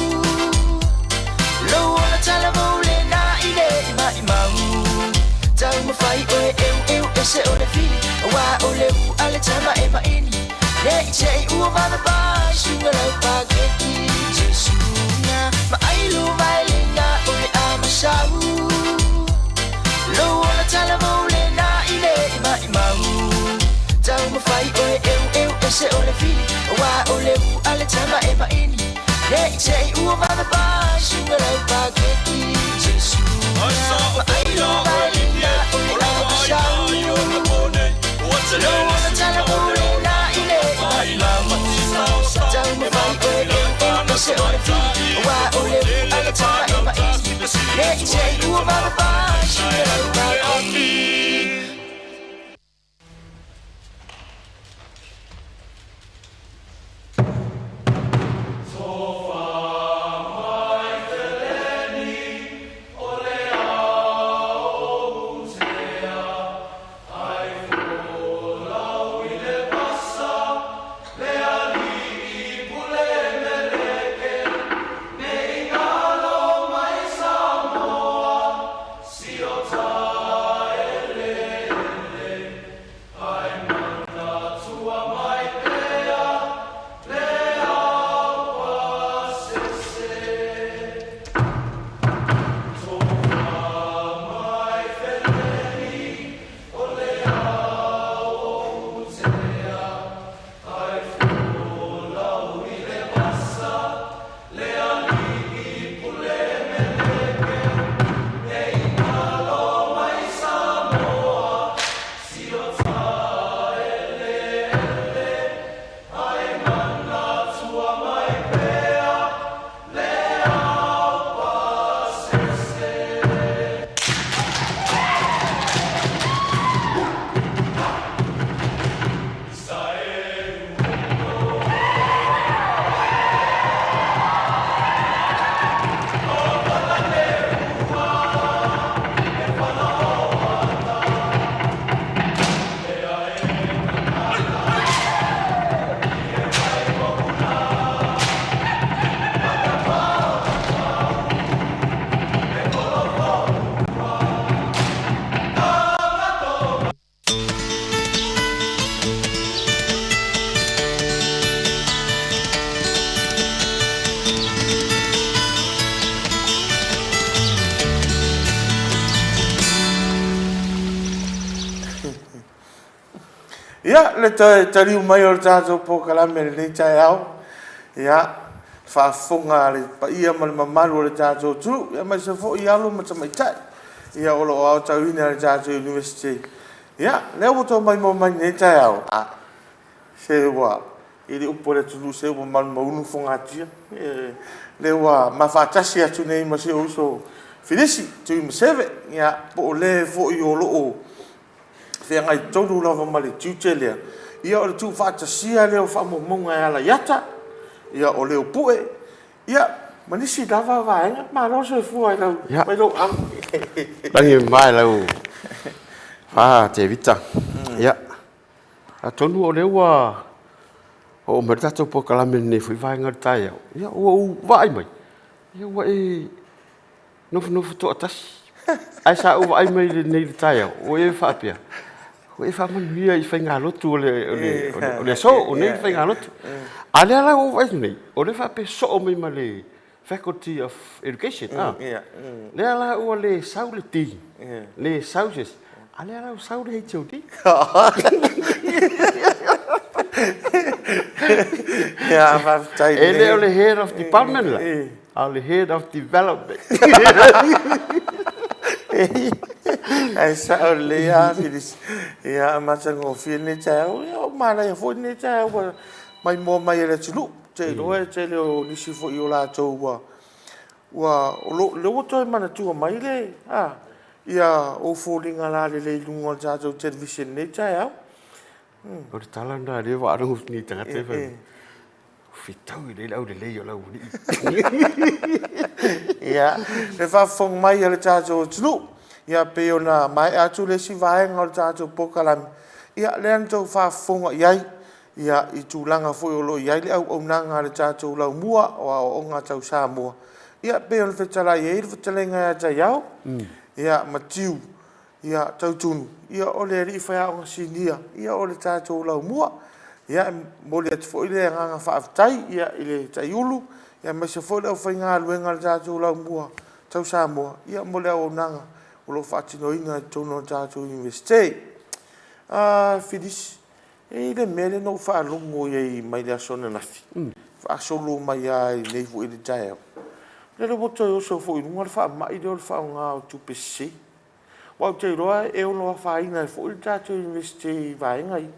Lou ola talavou lena i le maimau Taumafai oe eueu ese o le fili Auā o le u a le tama e maini Ne i te i ua vave pai suga lau paketi Jesuga Maailo mai lena o le amasau Lou ola talavou lena i le maimau Taumafai oe eueu ese o le fili Auā o le u a le tama e maini Ne i te i ua vave pai suga lau paketi Jesuga Ai sa o foi Maailo la oe mai liki lena ei o O le lava ai nā amasau i ona po nei Ua tele Lou le ola suiga o talavou le lena olaga i le Ua fai la maimau mati sao sao E Taumafai oe mapuli la i eueu whanau ese o le fili tamaitai Auā Ua o le u toatele a le le tama e whanau maini tasi Fesili Ne i atu te ai i le ua tama vave pae pai mai la suga e lau alu i le paketi ami Ia, le toe taliu mai o le tatou polokalame i lenei taeao, ia, le faafofoga a le paia ma le mamalu o le tatou atunuu, ia aemaise foi alo ma tamaitai, ia o lo o aotauina i le tatou Iunivesite. Ia, lea ua outou maimoa mai i lenei taeao, a, se ua i le upu a le atunuu, se ua malumaunu fogatia. Lea ua ma faatasi atu nei ma si ou uso Filisi Tuimaseve, ia, po o le foi o lo o feagai tonu lava ma le tiute lea, ia o le tuufaatasia lea o faamaumauga e ala i ata, ia o leo pue, ia ma nisi lava vaega. Malo le soifua i lau, Ia, mai lou ava. lagi ma e lau fa Tevita. Ia, atonu o lea ua oo mai le tatou polokalame i lenei foi vaega o le taeao, ia ua ou vaai mai, ia ua e nofonofo toatasi. Ae sa ou vaai mai nei i le taeao, ua e faapea, ua e faamanuia i faigalotu o le, o le, o le, o le aso, o nei faigalotu. A lea la ua ou vaai atu nei, o lea e faapea e soo mai ma le Faculty of Education, a. Lea la ua le sau le Dean, le sau se isi, a lea la ua sau le HOD. Ia, faafetai. E le o le Head of Department la, a o le Head of Development. Ae sao lelei lava Filisi. Ia, matagofie lenei taeao. Ia, ua manaia foi lenei taeao ua maimoa mai e le atunuu. Ou te iloa e tele o nisi foi o latou ua, ua, o lo, lea ua toe manatua mai le, a, ia ou foliga lalelei i luga o le tatou television i lenei taeao. O le tala lena lea ua faalogo atu nei i tagata ia fai mai, fetau lelei le aulelei o le aualii. Ia, le faafofoga mai a le tatou atunuu, ia pei ona maea atu le isi vaega o le tatou polokalame, ia lea na outou faafofoga i ai, ia, i tulaga foi o lo o i ai le auaunaga a le tatou Laumua o Aoaoga Tau Samoa, ia pei ona fetalai ai le fetalaiga ia Taiao, ia, Matiu, Ia, Tautunu, ia o le alii faiaoga sinia, ia o le tatou laumua. Ia, e momoli atu foi le agaga faafetai ia i le Taiulu, ia aemaise foi le aufaigaluega a le tatou laumua tau Samoa, ia mo le auaunaga o lo o faatinoina i totonu o le tatou Iunivesite. Ah, Filisi, e i ai le mea lea na ou faalogo i ai mai le aso ananafi, faasolo mai lava i lenei foi taeao, o lea ua toe oso foi i luga le faamai lea o le faaaoga o tupe sese. Aua ou te iloa e ono afaina ai foi le tatou Iunivesite i vaega ia.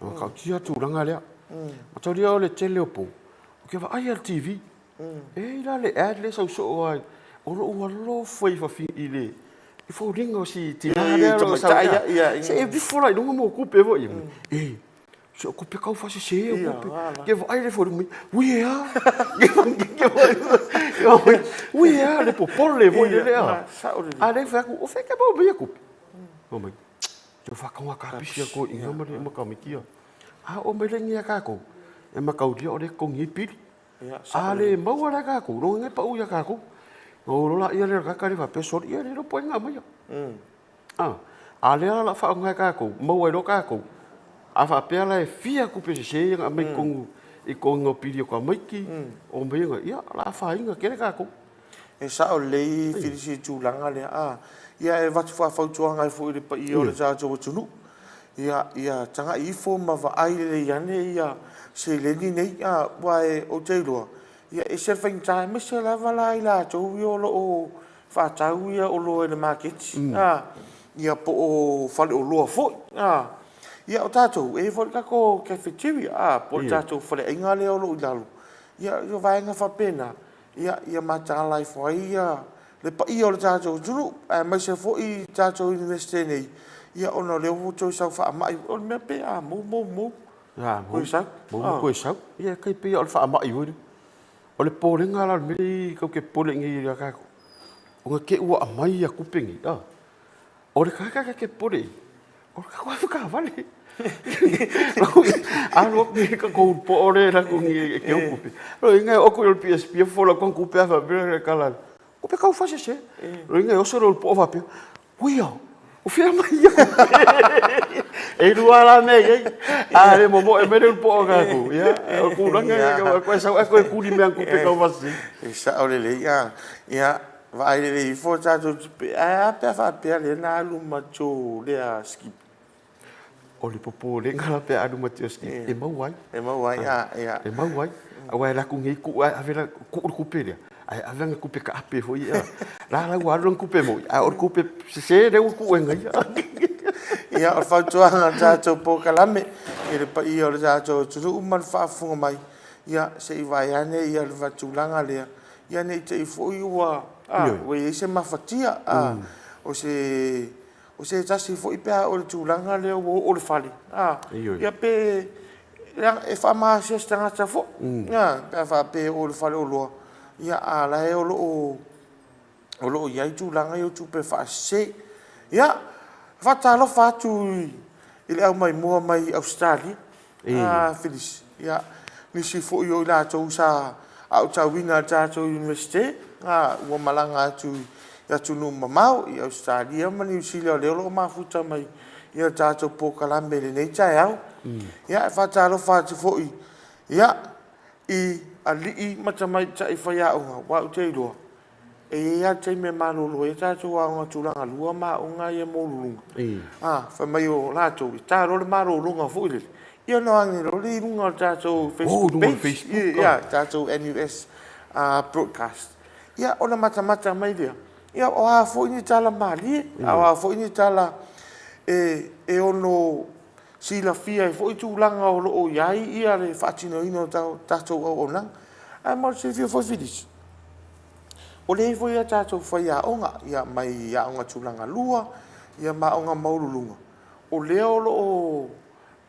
Ua matautia le tulaga lea. Mataulia o le tele o pou, ou te vaai lava i le TV, e i ai la le ad lea e sau soo lava, o lou alofa i le foliga o si tina lea o lo o sau nei. Se i ifo la i luga mo tupe foi ia. Se o kupe kau faasese o kupe. Ke vaai le foliga mai, ui e a. Ui e a, le popole foi le lea. A lea fai atu, o fea ke maua mai ia kupe? Fai mai, te whakaonga ka pisi a koe inga ma le makamikia. A o mai le ngia kākou, e makaulia o le kongi pili. A le maua le kākou, ronga ngai pau ia kākou. Na o lola ia le kaka le whapea sori ia le ropo inga mai. A, a lea la o le a faaaoga e tatou, maua ai loa tatou. A faapea la e fia tupe sese ia na aumai i totonu i totonu o pili o tamaiti, o mea ia, ia o le a afaina tele tatou. E sao lelei Filisi i le tulaga lea, a, ia e avatu faafautuaga ai foi i le paia o le tatou atunuu, ia, ia tagai ifo ma vaai lelei ane ia seleni nei, a, aua ou te iloa, ia e ese le faigata, aemaise lava la i latou ia o lo o faatau ia oloa i le maketi, a, ia po o faleoloa foi, a. Ia o tatou, e i ai foi le tatou cafeteria, a, po o le tatou faleaiga lea o lo o i lalo, ia o vaega faapena, ia, ia mataala ifo ai ia le paia o le tatou atunuu, aemaise foi i tatou Iunivesite nei, ia ona o lea ua toe sau faamai, o le mea pe a mou, mou, mou, toe sau. Mou ma toe sau. Ia e pei lava o le faamai foi lea. O le popolega la o le mea lea tatou te popole nei ia tatou, ona te i ua aumai ia tupe nei, a, o le tagata ta te popole i ai, o le tatou avetaavale. Alu atu nei le tatou poo lea e alu atu nei e teu tupe, lona uiga e oo atu i le PSP e fofola atu ana tupe a faapea le tala, tupe tau faasese. Lona uiga e oso le ulu poo faapea, Uia, o fea mai ia kupe? E lua la mea i ai. A le momoe mai le ulu poo o tatou, ia, o le tulaga ia, e sau ae toe kuli mai ana tupe tau faasese. E sao lelei, a, ia, vaai lelei ifo tatou tupe, ae a pe a faapea lea na alu ma tou lea scheme? O le popolega la pe a alu ma te scheme, e maua ai. E maua ai, a, ia. E maua ai. Aua e alu atu nei tuu ae ave la, tuu le tupe lea, ae ave ana tupe taape foi ia. La la ua alu lana tupe moni, ae o le tupe sese lea ua tuu e ia. Ia, o le fautuaga a le tatou polokalame i le paia o le tatou atunuu ma le faafofoga mai, ia, se i vaai ane ia le tulaga lea, ia ne i te i foi ua, a, ua i ai se mafatia, a, o se O se tasi foi pe a oo i le tulaga lea ua oo le fale, a, ia pe, leaga e faamahasia se tagata foi, a, pe a faapea e oo i le faleoloa, ia a o la e o lo o, o lo o i ai tulaga ia o tupe faasese. Ia, faatalofa atu i le aumaimoa mai Ausetalia, a Filisi, ia, nisi foi o i latou sa aotauina i le tatou Iunivesite, a, ua malaga atu i atunuu mamao, i Ausetalia ma Niu Sila, o lea o lo o mafuta mai i le tatou polokalame i lenei taeao. Ia, e faatalofa atu foi, ia, i alii ma tamaitai faiaoga, aua ou te iloa, e i ai lava le taimi e malolo ai a tatou aoga tulaga lua ma aoga ia maualuluga, a, fai mai o latou, e ta loa le malologa foi lele, ia ona age loa lea i luga o le tatou Facebook page, ia, tatou NUS broadcast, ia ona matamata mai lea, ia o a foi ni tala malie, a o a foi ni tala e ono silafia ai foi tulaga o lo o i ai le faatinoina o tatou auaunaga. Ae mo le silafia foi Filisi, o lea e i ai foi a tatou faiaoga ia mai aoga tulaga lua ia ma aoga maualuluga, o lea o lo o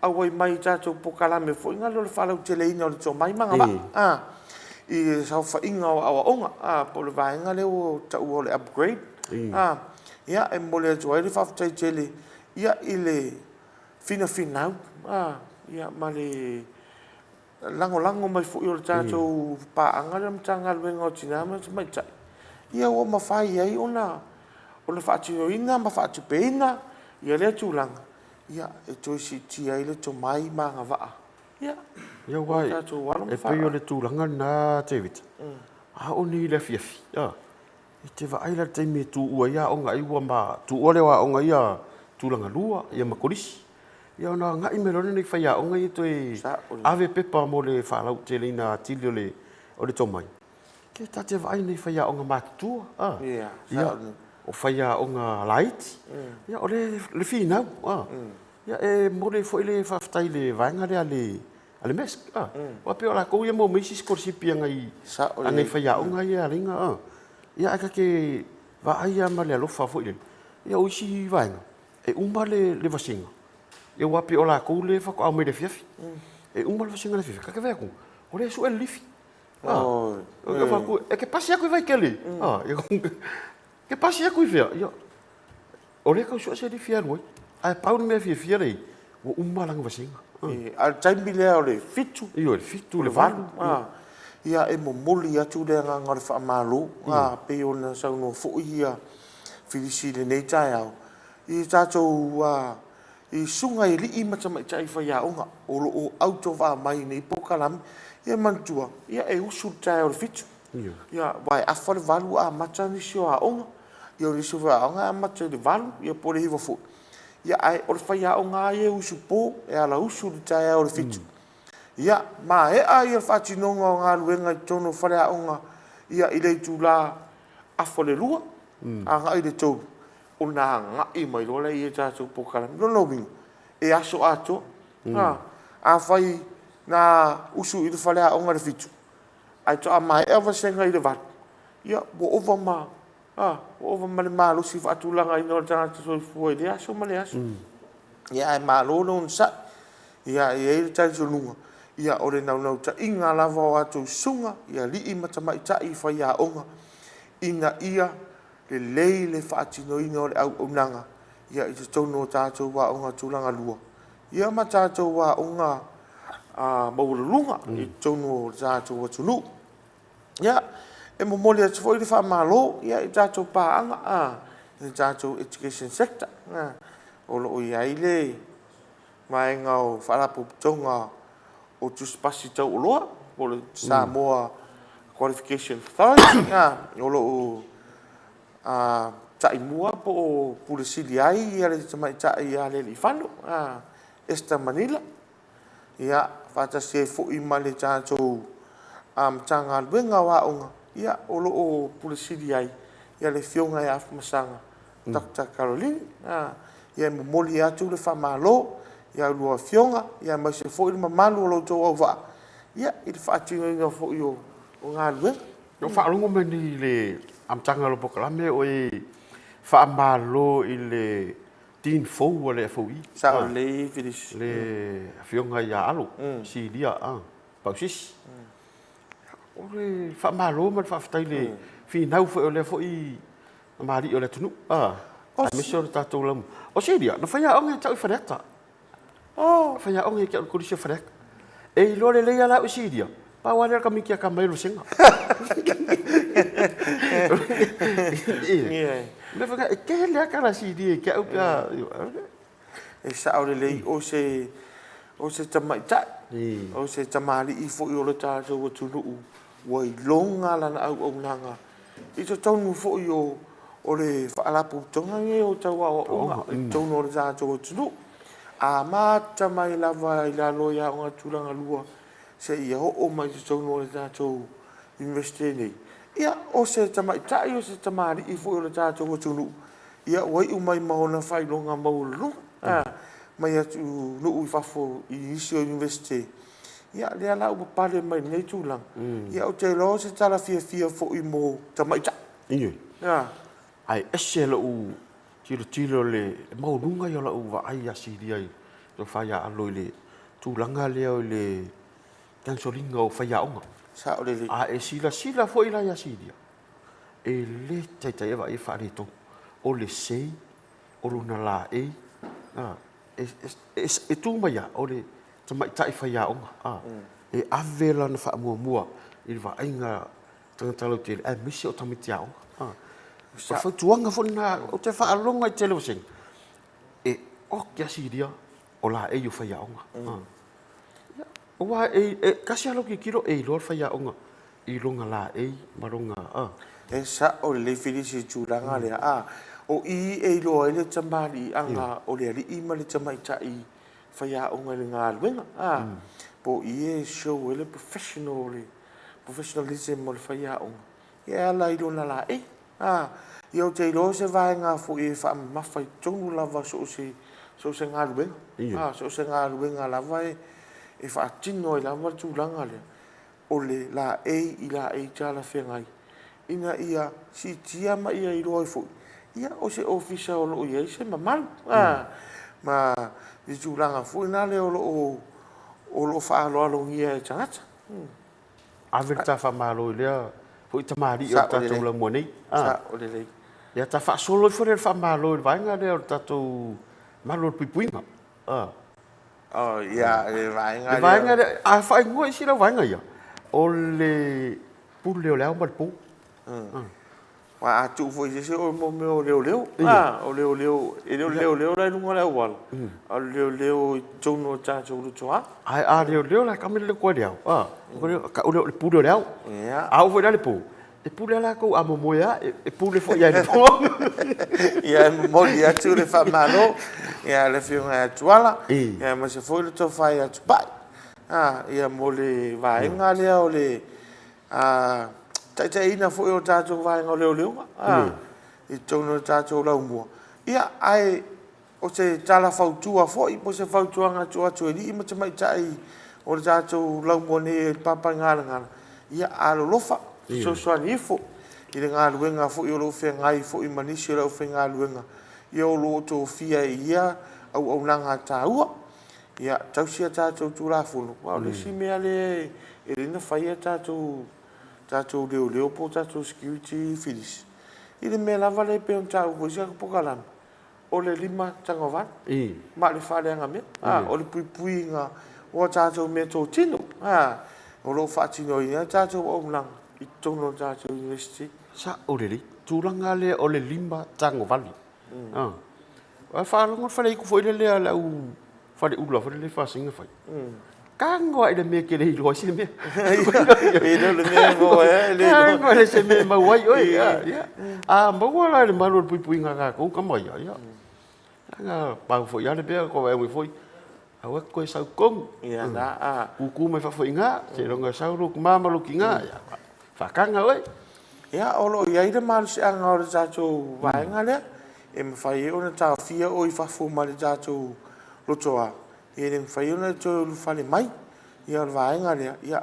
auai mai i tatou polokalame foi lea o le faalauteleina o le tomai ma agavaa i le saofaiga o aoaoga po o le vaega lea ua taua o le upgrade. Ia, e momoli atu ai le faafetai tele i le finafinau ma le lagolago mai foi o le tatou paaga lea o le Matagaluega o Tina ma Tamaitai, ia ua mafai ai ona faatinoina ma faatupeina lea tulaga e toe siitia ai le tomai ma agavaa o tatou alo ma fanau. E pei o le tulaga lena Tevita, a oo nei i le afiafi, E te vaai la i le taimi e tuua ai aoga ai ua ma tuua lea o aoga ia tulaga lua ia ma kolisi. Ia ona agai mai loa lea o faiaoga ia toe ave pepa mo le faalauteleina atili o le o le tomai. Ke ta te vaai nei faiaoga matutua a. Ia o faiaoga laiti. Ia o le le finau a. Ia e momoli ai foi le faafetai i le vaega lea a le a le MESC a. Aua pei o latou ia e maua mai isi sikolasipi a nai a nai faiaoga ia e ala ai ona a. Ia ae ta te vaai lava ma le alofa foi lele, ia o isi vaega, e uma le le vasega, ia aua pei o latou lea faatoa omai i le afiafi. E uma le vasega i le afiafi, ta te vaai atu, o lea e sue le lifi. A, e te pasi atu i Vaitele, a, e te pasi atu i fea? Ia, O lea e tau sue se lifi e alu ai. Ae pau le mea fiafia lea e i ai, ua uma lana vasega. A o le taimi lea o le 7. Ioe, le 7, le 8. Ia, e momoli atu le agaga o le faamalo, e pei ona saunoa foi Filisi i lenei taeao, i tatou i susuga i alii ma tamaitai faiaoga o lo o autovaa mai i nei polokalame. Ia manatua, ia e usu le taeao i le 7, ia, aua e afa le 8 ua amata nisi o aoga. Ia o nisi foi aoga e amata i le 8 ia po o le 9 foi. Ia ae o le faiaoga lava ia e usu po, e ala usu i le taeao i le 7. Ia maea ia le faatinoga o galuega i totonu o faleaoga ia i le itula afa o le 2 agai i le 3 ona agai mai loa lea i a tatou polokalame. O lona uiga, e aso atoa. Afai na usu i le faleaoga i le 7, ae faatoa maea vasega i le 8, ia ua ova ma, a, ua ova ma le malosi faatulagaina o le tagata soifua i lea aso ma lea aso. Ia ae malo le onosai. Ia e i ai le talitonuga, ia o le naunautaiga lava o a outou susuga i alii ma tamaitai faiaoga, ina ia lelei le faatinoina o le auaunaga ia i totonu o tatou aoga tulaga lua, ia ma tatou aoga maualuluga i totonu o le tatou atunuu. Ia, e momoli atu foi le faamalo i tatou paaga i le tatou education sector, o lo o i ai le vaega o Faalapotopotoga o Tusipasi Taualoa po o le Samoa Qualification Authority, o lo o taimua po o Pule Sili ai le tamaitai ia Lealiifano Esther Manila, ia, faatasi ai foi ma le tatou Matagaluega o Aoga, ia, o lo o Pule Sili ai le Afioga ia Afamasaga Dr. Carolina. Ia, e momoli atu le faamalo i a oulua Afioga, aemaise foi le mamalu o lo outou auvaa i le faatinoina foi o galuega. Na ou faalogo mai nei i le amataga o lau polokalame o e faamalo i le Dean fou a le FOE. Sao lelei Filisi. Le afioga ia Alo Silia Pausisi. O le faamalo ma le faafetai i le finau foi o lea foi tamalii o le atunuu, aemaise o le tatou laumua. O Silia, na faiaoga ia te au i Faleata. Oh, faiaoga ia te au i le Kolisi o Faleata. E iloa lelei lava la au e Silia, pau lava lea o le tamaiti atamai o le vasega. Mea foi e tele lava tala a Silia ia te au pe a... E sao lelei, o se... o se tamaitai, o se tamalii foi o le tatou atunuu ua iloga lana auaunaga i totonu foi o o le Faalapotopotoga lenei o tau aoaoga i totonu o le tatou atunuu. Amata mai lava i lalo i aoga tulagalua seia oo mai i totonu o le tatou Iunivesite nei. Ia, o se tamaitai o se tamalii foi o le tatou atunuu, ia ua iu mai ma ona faailoga maualuluga mai atunuu i fafo i nisi o Iunivesite. Ia, lea la ua pale mai i lenei tulaga. Ia, ou te iloa o se tala fiafia foi mo tamaitai. Ioe. Ae ese lou tilotilo i le maualuga ia o lau vaai ia Silia i le tofa ia Alo i le tulaga lea o le cancel ina o faiaoga. Sao lelei. A e silasila foi la ia Silia, e le taitai e vaai e faaletonu. O le sei, o lona laei, e tu mai lava o le tamaitai faiaoga, e ave lana faamuamua i le vaaiga tagata lautele aemaise o tamaiti aoga. O le fautuaga foi lena, ou te faalogo i le tele o vasega, e oki lava Silia o laei o faiaoga. Aua e tasi lava lau tilotilo e iloa le faiaoga i lona laei ma lona. E sao lelei Filisi i le tulaga lea. A, o i e iloa ai le tamaliiaga o le alii ma le tamaitai faiaoga i le galuega. A, po o i e show ai le professional o le professionalism o le faiaoga e ala i lona laei. A, ia ou te iloa o se vaega foi e faamamafa i totonu lava so o se, so o se galuega. A, so o se galuega lava e faatino ai lava le tulaga lea, o le laei i laei talafeagai ina ia siitia ma ia iloa ai foi, ia o se ofisa o lo o i ai se mamalu, a, ma le tulaga foi lena lea o lo o, o lo o faaaloalogia e tagata. Ave le ta faamalo i lea foi tamalii o le tatou laumua nei. Sao lelei. Ia ta faasolo ifo lea le faamalo i le vaega lea o le tatou malu o le puipuiga. Oh, ia, le vaega lea. Le vaega lea, a faaigoa isi lau vaega ia, o le pule o le ao ma le po. Aua a tuu foi i se isi, o mea o leoleo, a, o leoleo, e le o le leoleo la i luga o le auala, a o le leoleo i totonu o tatou lotoa. Ae a leoleo la, kame le koe le ao, a, tau lea o le pule o le ao. A oo foi la i le po, e pule lava latou, a momoe lava, e pule foi i le po. Ia, e momoli atu le faamalo i le Afioga ia Tuala, aemaise foi le Tofa ia Tupai, ia mo le vaega lea o le A taitaiina foi o tatou vaega o leoleoga i totonu o le tatou laumua. Ia, ae o se tala fautua foi po o se fautuaga e tuu atu i alii ma tamaitai o le tatou laumua nei e le Papaigalagala, ia alolofa, fesoasoani ifo i le galuega foi o lo o feagai foi ma nisi o le aufaigaluega ia o lo o tofia i ia auaunaga taua. Ia, tausi a tatou Tulafono, aua o le isi mea lea e le na fai a tatou, tatou leoleo po o tatou security filisi, i le mea lava lea e pei ona taua foi i isi a tatou polokalame, o le limatagovale ma le faaleaga mea, a, o le puipuiga o a tatou meatotino, a, o lo o faatinoina ai tatou auaunaga i totonu o le tatou University. Sao lelei, tulaga lea o le limatagovale. Ae faalogo le faleaitu foi lele a le au faleula foi lele i Fasiga fai. Tago lava i le mea e te le iloa ai se mea. E le o le mea e maua ai, e le iloa. Tago i se mea e maua ai oe. A maua la i le malu o le puipuiga a tatou tama ia, ia. Leaga pau foi lava le mea, ua vaai foi, aua e te toe sau i totonu. Ia na, a. Tutu mai fafo i ina, seiloga e sau lou tama ma lou tina, ia faataga oe. Ia, o lo o i ai le malosiaga o le tatou vaega lea, e mafai ai ona taofia oe i fafo ma le tatou lotoa, e le mafai ona e toe ulufale mai. Ia, o le vaega lea, ia,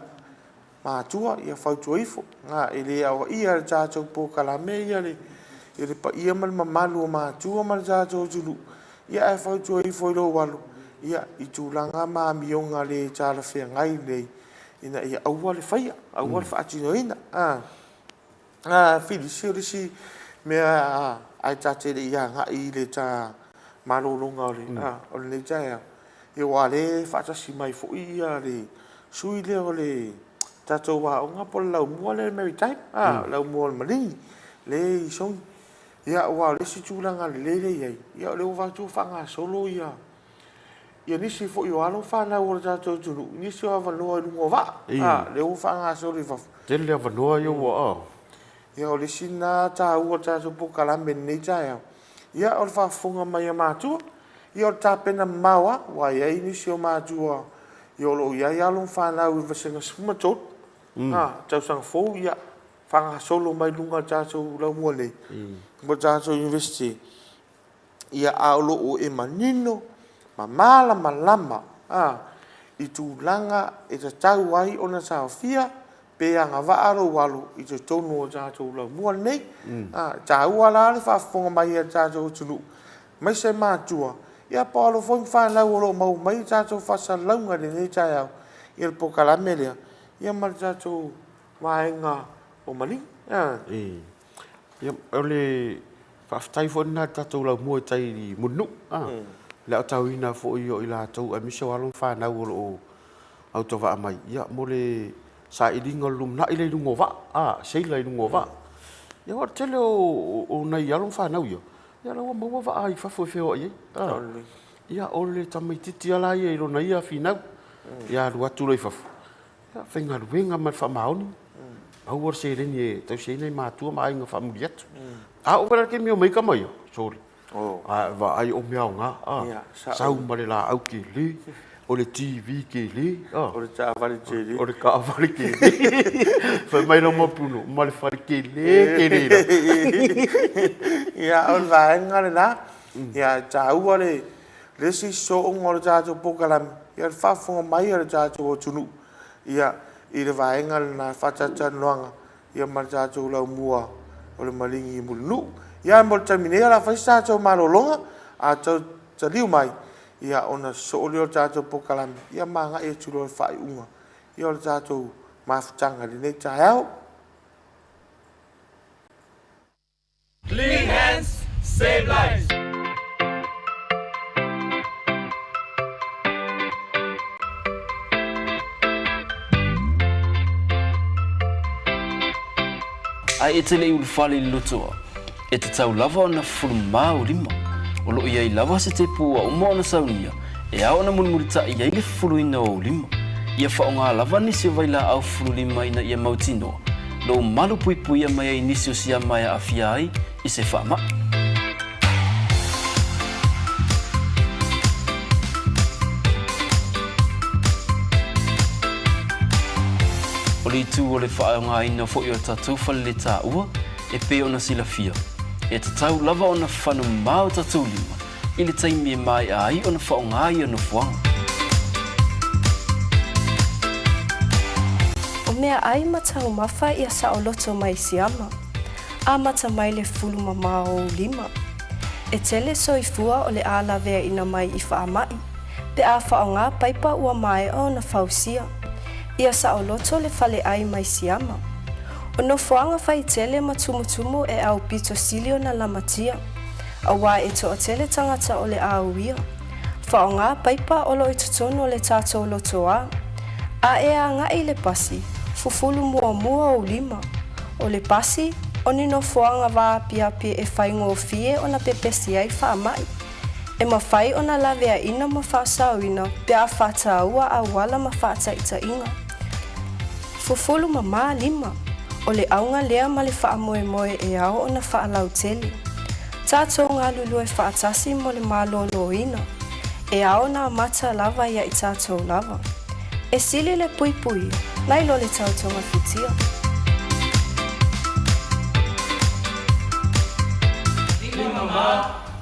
matua, ia fautua ifo, e le aoaia e le tatou polokalame ia le paia ma le mamalu o matua ma le tatou atunuu, ia ae fautua ifo i lou alo, ia, i tulaga ma amioga le talafeagai nei, ina ia aua le faia, aua le faatinoina. A Filisi, o le isi mea ae ta te le i agai i le ta malologa o lenei taeao, ia aua o lea e faatasi mai foi le sui lea o le tatou aoga po o le laumua lea o le Maritime, le laumua o le Maligi lea e i Sogi. Ia aua o le isi tulaga lelei lea e i ai, ia o lea ua vaai atu ua faagasolo ia Ia nisi foi o alo ma fanau o le tatou atunuu i nisi o avanoa i luga o vaa, a, lea ua faagasolo i fafo. Tele avanoa ia ua, a. Ia o le isi lena taua o le tatou polokalame i lenei taeao, ia o le faafofoga mai a matua, ia o le tapena mamao lava, aua e i ai nisi o matua ia o lo o i ai alo ma fanau i le vasega 13, a, tausaga fou, ia faagasolo mai luga o le tatou laumua nei, mo le tatou Iunivesite. Ia, a o lo o e manino ma malamalama a, i tulaga e tatau ai ona taofia pe agavaa lou alo i totonu o tatou laumua lenei. A, e taua la le faafofoga mai a le tatou atunuu, aemaise matua, ia po o alo foi ma fanau o lo o maua mai a tatou faasalalauga i lenei taeao i le polokalame lea, ia ma le tatou vaega o Maligi. Ia, o le faafetai foi lena i le tatou laumua i tai i Mulinuu, le aotauina foi o i latou aemaise o alo ma fanau o lo o autavaa mai, ia, mo le sailiga o le lumanai lea i luga o vaa, seila i luga o vaa. Ia aua o le tele o nai alo ma fanau ia, ia la ua maua vaa i fafo e feoai ai. Ia, o le tamaitiiti lava la ia i lona ia finau, ia alu atu loa i fafo, Ia, faigaluega ma le faamaoni, maua le seleni e tausi ai nai matua ma aiga faamuli atu. A oo foi la i le taimi e omai ai tama ia, sole, a e vaai o mea aoga, a, sau ma le laau tele, o le TV tele, a, o le taavale tele, o le taavale tele. Fai mai lau mapuno, ma le fale tele tele la. Ia, o le vaega lena, ia, e taua le Le isi sooga o le tatou polokalame, ia le faafofoga mai a le tatou atunuu ia i le vaega lena faatalatalanoaga ia ma le tatou laumua o le Maligi i Mulinuu. Ia ae mo le taimi nei o le a fai se tatou malologa, a toe taliu mai ia ona sosoo lea o le tatou polokalame ia ma agai atu loa i le faaiuga ia o le tatou mafutaga i lenei taeao. Clean hands, save lives. Ae e te le i ulufale i le lotoa, e tatau lava ona fufulu mamā ou lima. O lo o i ai lava se tepu ua uma ona saunia e ao ona mulimulitaʻi ai le fufuluina o ou lima. Ia faaaoga lava nisi o vailaau fufulu lima ina ia mautinoa lou malu puipuia mai ai nisi o siama e aafia ai i se faamai. O le itu o le faaaogaina foi o tatou faleletaua e pei ona silafia, e tatau lava ona fano mamao tatou lima i le taimi e maea ai ona faaaoga ia nofoaga. O meaai ma taumafa ia saoloto mai siama, amata mai le fulu mamao o ou lima. E tele soifua o le a laveaina mai i faamai, pe a faaaoga paipa ua maea ona fausia. Ia saoloto le faleai mai siama. O nofoaga faitele ma tumutumu e aupito sili ona lamatia. Aua e toatele tagata o le a uia. Faaaoga paipa o lo i totonu o le tatou lotoa. A e agai i le pasi, fufulu muamua ou lima. O le pasi, o ni nofoaga vaapiapi e faigofie ona pepesi ai faamai. E mafai ona laveaina ma faasaoina pe a faataua auala ma faataitaiga. Fufulu mamā lima, o le auga lea ma le faamoemoe e ao ona faalautele. Tatou galulue faatasi mo le malōlōina, e ao ona amata lava ia i tatou lava. E sili le puipuia, nai lo le tau togafitia. Lima mamā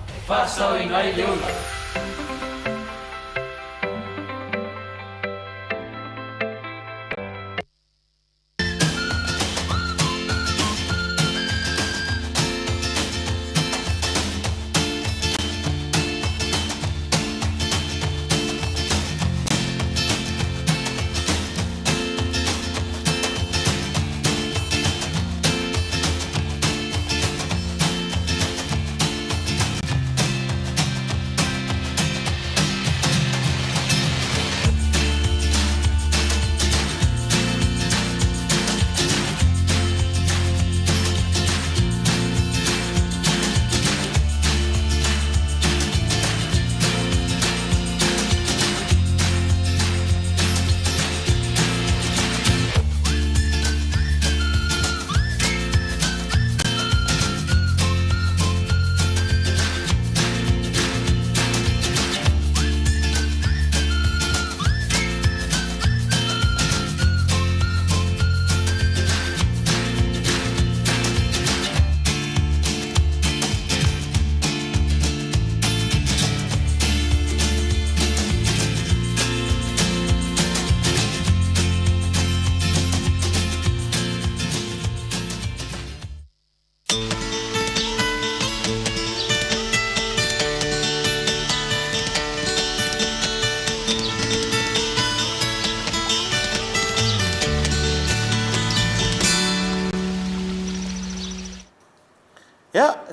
e faasaoina ai le ola.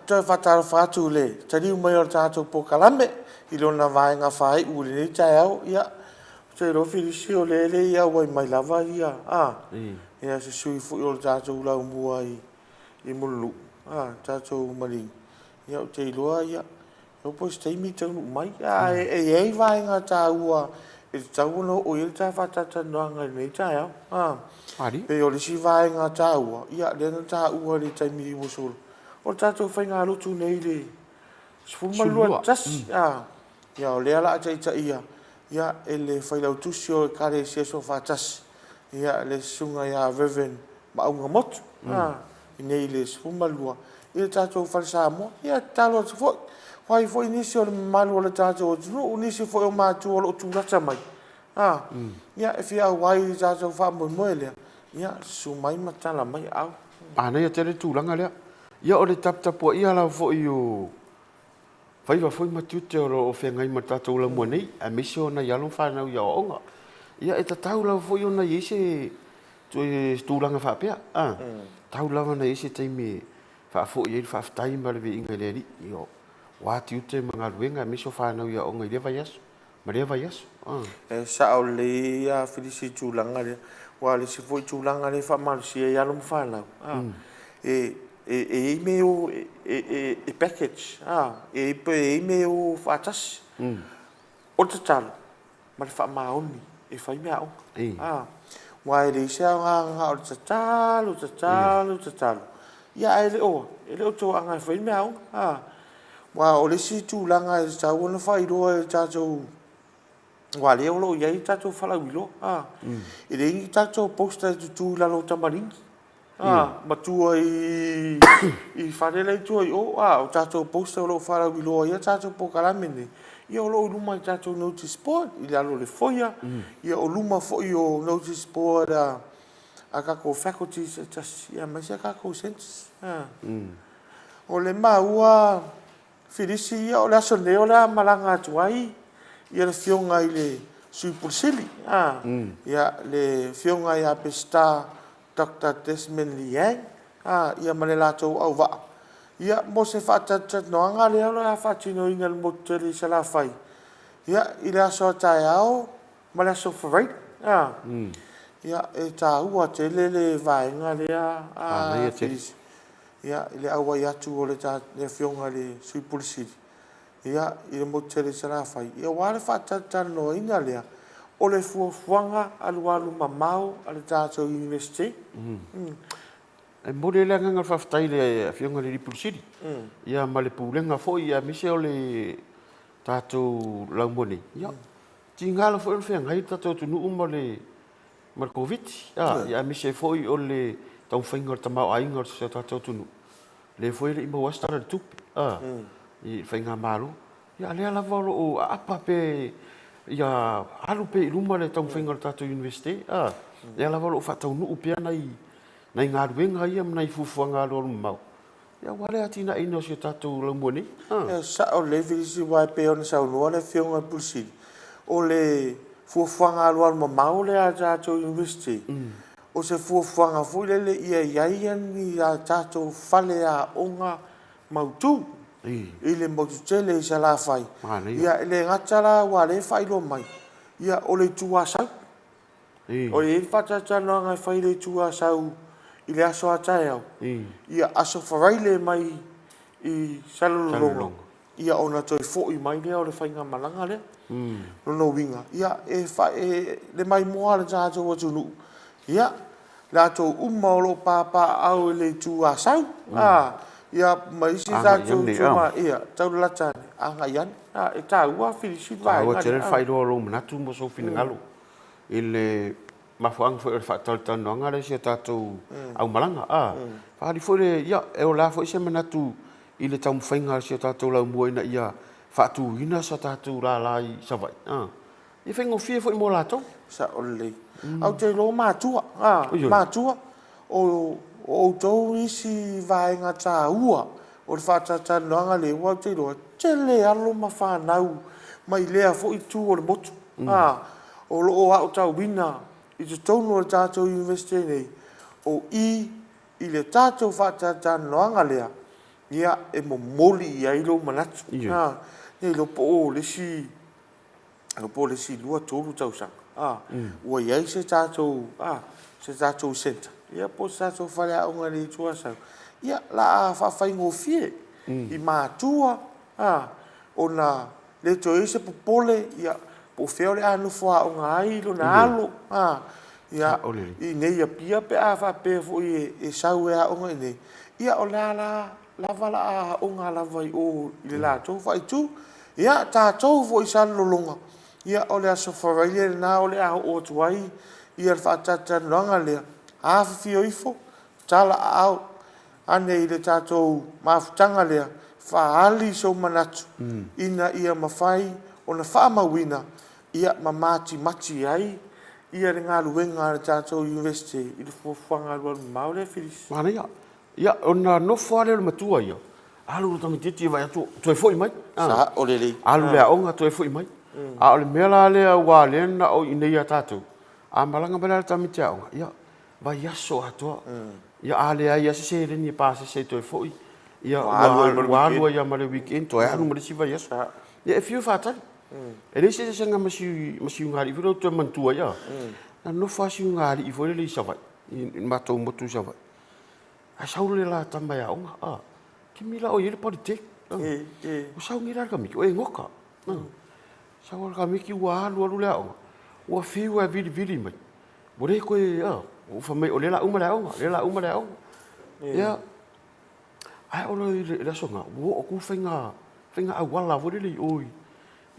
toe faatalofa atu i le taliu mai o le tatou polokalame i lona vaega faaiu i lenei taeao. Ia, ou te iloa Filisi o lea e le i auai mai lava ia, a, ia se sui foi o le tatou laumua i i Mulinuu, a, tatou maligi. Ia ou te iloa ia, iloa po o se taimi taunuu mai, ae e i ai vaega taua e tatau ona oo i ai le ta faatalatalanoaga i lenei taeao. A, pei o le isi vaega taua, ia lea na taua i le taimi ua sola, o le tatou faigalotu nei i le 12.1, a, ia o lea o le a taitaia ia e le Failautusi o Ekalesia Soofaatasi, ia le Susuga ia Rev. Maauga Motu, a, i inei i le 12 i le tatou Fale Samoa. Ia, e tatalo atu foi, o ai foi nisi o le mamalu o le tatou atunuu, nisi foi o matua o lo o tulata mai, a, ia, e fia auai i le tatou faamoemoe lea, ia, susu mai ma tala mai aau. Manaia tele le tulaga lea. Ia o le taputapuaia lava foi o faiva foi ma tiute o lo o feagai ma le tatou laumua nei, aemaise o nai alo ma fanau i aoaoga. Ia e tatau lava foi ona i ai se tulaga faapea, a, tatau lava ona i ai se taimi e faafoi ai le faafetai ma le viiga i le Alii, aua tiute ma galuega aemaise o fanau i aoaoga i lea vaiaso ma lea vaiaso. E sao lelei a Filisi i tulaga lea, aua o le isi foi tulaga lea e faamalosia ai alo ma fanau, a, e e i ai mea e o e package, a, e i ai mea e o faatasi. O le tatalo ma le faamaoni e fai meaaoga, a, aua e leai se aoga na o le tatalo, tatalo, tatalo, ia ae le o, e le o toaga e fai meaaoga, a. Aua o le isi tulaga e tatau ona faailoa e tatou, aua o lea o lo o i ai tatou falauiloa, a, e leai ni tatou poster e tutu i lalo o tamaligi. A, matua i i fale la i tua i o, a, o tatou poster o lo o faalauiloa ai a tatou polokalame nei, ia o lo o i luma i tatou notice board i lalo o le foyer, ia o luma foi o notice board a a tatou faculties e tasi, ia aemaise a tatou centres. A. O le maua Filisi, ia o le aso nei o le a malaga atu ai ia le Afioga i le Sui Pule Sili, a, ia le Afioga ia Peseta Doctor Desmond Liang, a, ia ma le latou auvaa, ia mo se faatalatalanoaga lea o le a faatinoina i le motu tele i Salafai, ia, i le aso a taeao ma le aso Faraile, a. Ia, e taua tele le vaega lea a Filisi, ia, i le auai atu o le Afioga i le Sui Pule Sili, ia, i le motu tele i Salafai, ia aua le faatalatalanoaina lea o le fuafuaga alualu mamao a le tatou Iunivesite. E momoli ai le agaga o le faafetai i le Afioga i le Pule Sili, ia ma le Pulega foi aemaise o le tatou laumua nei, ia, tiga foi ona feagai le tatou atunuu ma le ma le Koviti, a, ia aemaise ai foi o le taumafaiga o le tamaoaiga o si o tatou atunuu, lea foi e le i maua ai se Tala o le Tupe, a, i le faigamalo. Ia a o lea lava o lo o aapa pea ia alu pea i luma le taumafaiga o le tatou Iunivesite, a, lea lava o lo o faataunuu pea nai nai galuega ia ma nai fuafuaga alualu mamao aua le atinaeina o si o tatou laumua nei. E sao lelei Filisi aua e pei ona saunoa le Afioga i le Pule Sili, o le fuafuaga alualu mamao lea a le tatou Iunivesite, o se fuafuaga foi lele ia i ai ni a tatou faleaoga mautu i le motu tele i Salafai. Ia e le gata la aua o lea e faailoa mai, ia o le Itu Asau. O i ai le faatalatalanoaga e fai i le Itu Asau i le aso a taeao, ia Aso Faraile mai i Salelologa, ia ona toe foi mai lea o le faigamalaga lea. Lona uiga, ia e le maimoa a le tatou atunuu, ia latou uma o lo o papaaao i le Itu Asau, ia ma isi tatou ia taulalata ane, agai ane. E taua Filisi le vaega lea. E taua tele le faailoa o lou manatu ma sou finagalo. I le mafuaaga foi o le faatalatalanoaga lea i si a tatou aumalaga, a, faaali foi le, ia, e o le a foi se manatu i le taumafaiga a si o tatou laumua ina ia faatuina sa tatou lala i Savaii, a, ia faigofie foi mo latou. Sao lelei. Ae ou te iloa o matua, a, matua, o outou isi vaega taua o le faatalatalanoaga lea, aua ou te iloa, e tele alo ma fanau mai lea foi itu o le motu, a, o lo o aotauina i totonu o le tatou Iunivesite nei, o i i le tatou faatalatalanoaga lea. Ia, e momoli i ai lou manatu. A, le iloa po o le isi, iloa po o le isi 2, 3 tausaga, a, ua i ai se tatou, a, se tatou centre, ia po o se tatou faleaoga i le Itu Asau, ia, la a faafaigofie i matua, a, ona le toe i ai se popole, ia, po o fea o le a nofo aoga ai lona alo, a, ia, i inei i Apia pe a faapea foi e sau e aoga i inei, ia, o le a la lava la a aoga lava i o i le latou faaitu. Ia, tatou foi i Salelologa, ia, o le Aso Faraile lena o le a oo atu ai ia le faatalatalanoaga lea, afifio ifo, tala aao ane i le tatou mafutaga lea, faaali sou manatu ina ia mafai ona faamauina ia ma matimati ai ia le galuega a le tatou Iunivesite i le fuafuaga alualumamao lea Filisi. Manaia. Ia, ona nofo lava lea o le matua ia, alu le tamaitiiti e vaai atu, toe foi mai. Sao lelei. Alu i le aoga toe foi mai. A o le mea la lea aua lea na o i inei ia tatou, a malaga mai la le tamaiti aoga, ia, vaiaso atoa. Ia a leai lava se seleni e pasese ai toe foi, ia ua alu ai lava ma le weekend, toe alu ma le isi vaiaso. Ia e fiu e faatali. E leai se eseesega ma Siugaalii foi lea ou te toe manatua ai a. Na nofo lava Siugaalii foi lele i Savaii, i le matou motu i Savaii. Ae sau le la tama e aoga, a, kimi la o i ai le Polytech. Ua sau nei la le tamaiti, o Enoka. Sau lava le tamaiti ua alu alu le aoga, ua fiu lava e vilivili mai. Ua le toe, a, ua fai mai o lea o le a uma le aoga, o lea o le a uma le aoga. Ia, ae oo loa i le aso na, ua oo atu faiga, faiga auala foi lele i o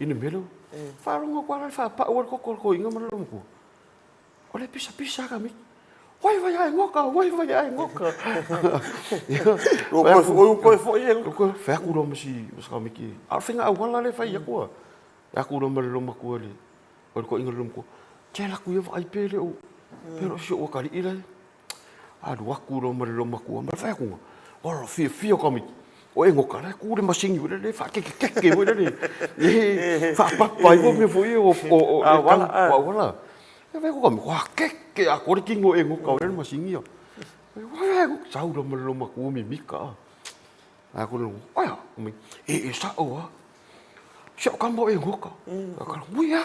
i le mea lea. Faalogo atu lava la e faapau ai le toto o le toeaina ma le loomatua. O le pisapisa lava tamaiti. Uai vai a Enoka, uai vai a Enoka. Ua toe foi Enoka. Fai atu loa ma si tamaiti, a o le faiga auala lea e fai atu a. Fai atu loa ma le loomatua i le O le toeaina le loomatua, Che alu atu ia vaai pe le o, pe le o si ou atalii la e. Alu atu loa ma le loomatua ma le fai atu, ola fiafia tamaiti. O Enoka la e tu le masini foi lele faakekekeke foi lele e faapapa ai mea foi ia o auala. E vaai atu tamaiti, ua keke atoa le tino o Enoka o le masini ia. Sau loa ma le loomatua mimita. Fai atu le loomatua, ae a? E sao lava. Si au tama o Enoka. Ui a,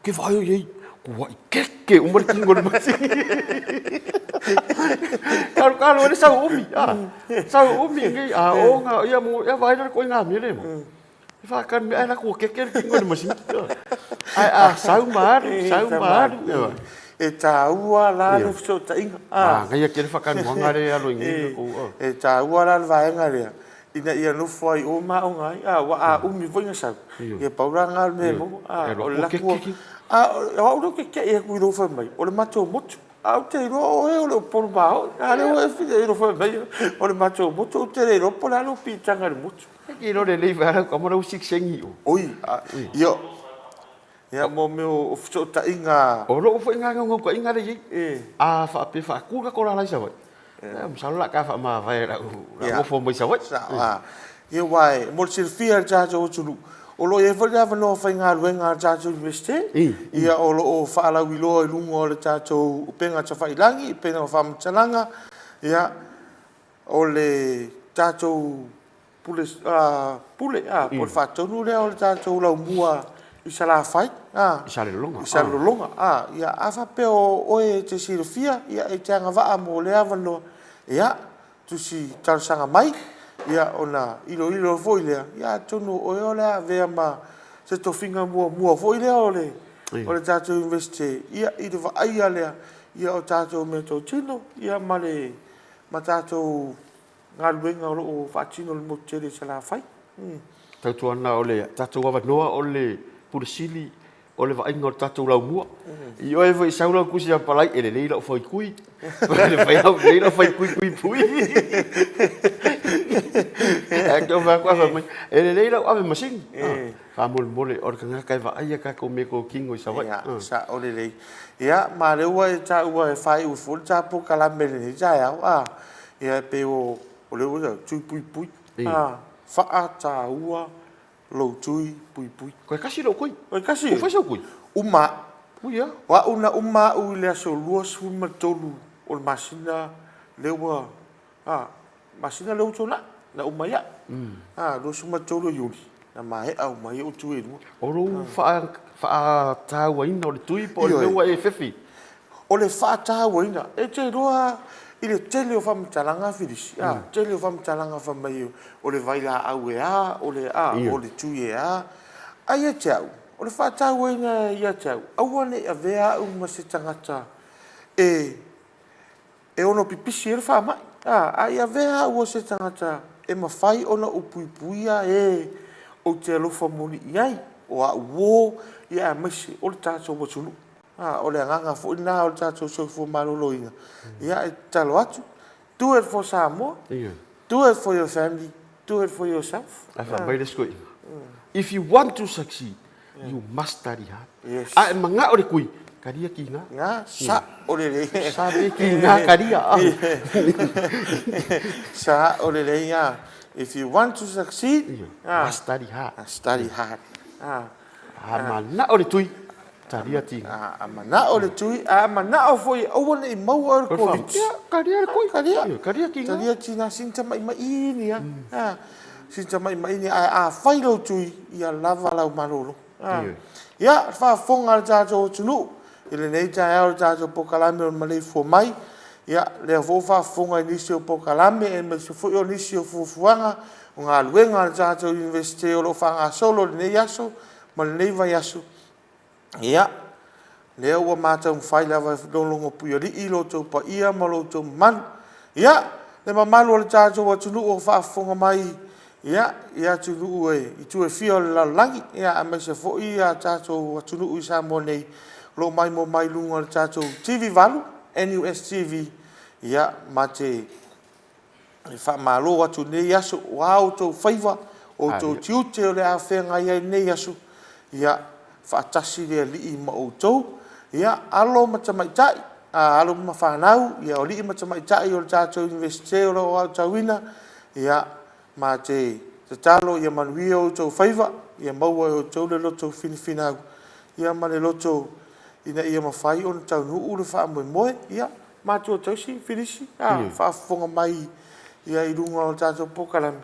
ke vaai o iai, kuai keke uma le tino o le masini. Kalu kalu ele sau umi, a. Sau umi nei, a o nga, ia mo, ia vaai la koe ngā mea le mo. E whakanu mea, ai la kua keke le tino o le masini. Ai a sau ma alu, sau ma alu. E tāua la le fesootaiga. A, ngai ke le whakanuanga le alo i ngai ko. E tāua la le vaega lea. Ina ia nofo ai o ma aoga ai, a, ua a umi foi na sau, ia pau la na o le mea e maua, a, o le latou, a, o au lea ou te te'i atu i lou fai mai, o le matou motu, a ou te iloa o oe o le Upolu maoʻi, a lea ua e fia i lou fai mai, o le matou motu, ou te le iloa po o le a lou piitaga i le motu. E te iloa lelei foi lava lau tama la ua sikiseini i o. Oi, a, ia, ia mo mea o fesootaiga. O lou foi lena naunautaiga lea e i ai, a faapea e faatu le tatou lala i Savaii, ia masalo o le a ta faamavae i lau nofo mai Savaii. Sao, a. Ia aua e mo le silafia e le tatou atunuu, o lo o i ai foi le avanoa faigaluega a le tatou Iunivesite, ia o lo o faalauiloa i luga o le tatou upega tafailagi, upega o faamatalaga, ia o le tatou Pule, Pule, a, po o le faatonu lea o le tatou laumua i Salafai, a. I Salelologa. I Salelologa, a. Ia, a faapea o oe e te silafia, ia, e te agavaa mo lea avanoa, ia, tusi talosaga mai, ia, ona iloilo foi lea, ia, atonu o oe o le a avea ma se tofiga muamua foi lea o le, o le tatou Iunivesite, ia, i le vaaia lea, ia, o tatou meatotino, ia, ma le, ma tatou galuega o lo o faatino e le motu tele i Salafai. Tautuana o le tatou avanoa o le Pule Sili o le vaaiga o le tatou laumua. I oe foi sau lau tusi apalai e lelei lau faikui. Lelei lau faikui puipui. Ae te fai atu fai mai, e lelei lau ave masini. Faamolemole o le tagata e vaai a tatou meatotino i Savaii. Ia, sao lelei. Ia, ma lea ua e taua e faaiu foi le ta polokalame i lenei taeao. Ia e pei o lea ua tui puipui, a, faataua lou tui puipui. Toe tasi lou tui. Toe tasi? Ua fai sau tui? Uma au. Ui a? O au na uma au i le aso 23 o le masina lea ua, a, masina lea ua tuanai. Na uma ai a'u, a, 23 o Iuli, na maea uma ai o'u tui e lua. O lou fa'atāuaina o le tui po o le mea ua e fefi? O le fa'atāuaina, e te iloa i le tele o faamatalaga a Filisi, a, tele o faamatalaga fai mai o le vailaau e a, o le, a, o le tui e a. Ae ia te au, o le fa'atāuaina ia te au, aua ne i avea a'u ma se tagata e e ono pipisi ai le faamai, a, a i avea au o se tagata e mafai ona ou puipuia e ou te alofa moni i ai, o a'u uō, ia aemaise o le tatou atunuu. A, o le agaga foi lena o le tatou soifua maloloina, ia e tatalo atu, do it for Samoa, do it for your family, do it for yourself. Ae fai mai le isi toeaina, If you want to succeed, you must study hard. Yes. A e mana'o le kui, kalia ki ngā. Ngā, sa o lelei. Sa pe ki ngā kalia. Sa o lelei ngā. If you want to succeed, you must study hard. Study hard. A mana'o le tui, talia ti ngā. A mana'o le tui, a mana'o foi aua ne i maua le Covid. Ia, kalia le kui. Kalia. Kalia ki ngā. Talia ti ngā sin tamaimaini a. Sin tamaimaini ae afai lou tui, ia lava lau malolo. Ia, le faafofoga a le tatou atunuu i lenei taeao i le tatou polokalame o le maleifua mai, ia, lea foi ua faafofoga i nisi o polokalame aemaise foi o nisi o fuafuaga o galuega a le tatou Iunivesite o lo o faagasolo i lenei aso ma lenei vaiaso. Ia, lea ua ma taumafai lava e lologopuialii lo outou paia ma lo outou mamalu. Ia, le mamalu o le tatou atunuu o faafofoga mai, ia, i atunuu e, i itu e fia o le lalolagi, ia, aemaise foi ia tatou atunuu i Samoa nei, o lo o maimoa mai i luga o le tatou TV 8, NUS TV, ia, ma te E faamalo atu i lenei aso, o a outou faiva, o outou tiute o le a feagai ai i lenei aso, ia faatasi le Alii ma outou. Ia, alo ma tamaitai, a, alo ma fanau, ia o alii ma tamaitai o le tatou Iunivesite o lo o aotauina, ia, ma te tatalo ia manuia outou faiva, ia maua e outou le loto finafinau, ia ma le loto ina ia mafai ona taunuu le faamoemoe. Ia, Matua tausi, Filisi, a faafofoga mai ia i luga o le tatou polokalame,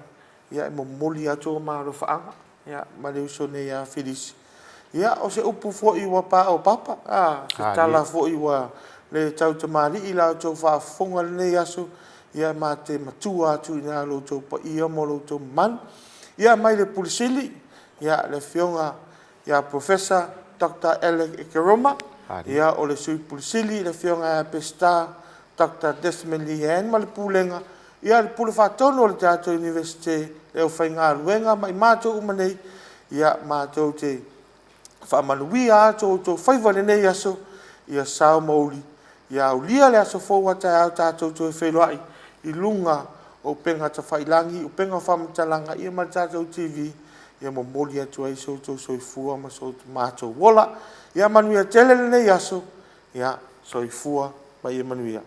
ia e momoli atu o ma alofaaga, ia, ma le uso nei a Filisi. Ia, o se upu foi ua paopapa, a, se tala foi ua le tautamalii i la outou faafofoga i lenei aso, ia ma te matua atu i ina lo outou paia ma lo outou mamalu. Ia, mai le Pule Sili, ia, le Afioga ia Professor Doctor Alec Ekeroma, ia o le Sui Pule Sili le Afioga ia Peseta Doctor Desmond Lee Ann ma le Pulega, ia le Pule Faatonu o le tatou Iunivesite, le aufaigaluega ma i matou uma nei, ia matou te faamanuia atu outou faiva i lenei aso, ia sao ma uli, ia aulia le aso fou a taeao tatou toe feiloai i luga o upega tafailangi, upega faamatalaga, ia ma le tatou TV, ia momoli atu ai so outou soifua ma so matou ola. Ia manuia tele lenei aso, ia soifua ma ia manuia.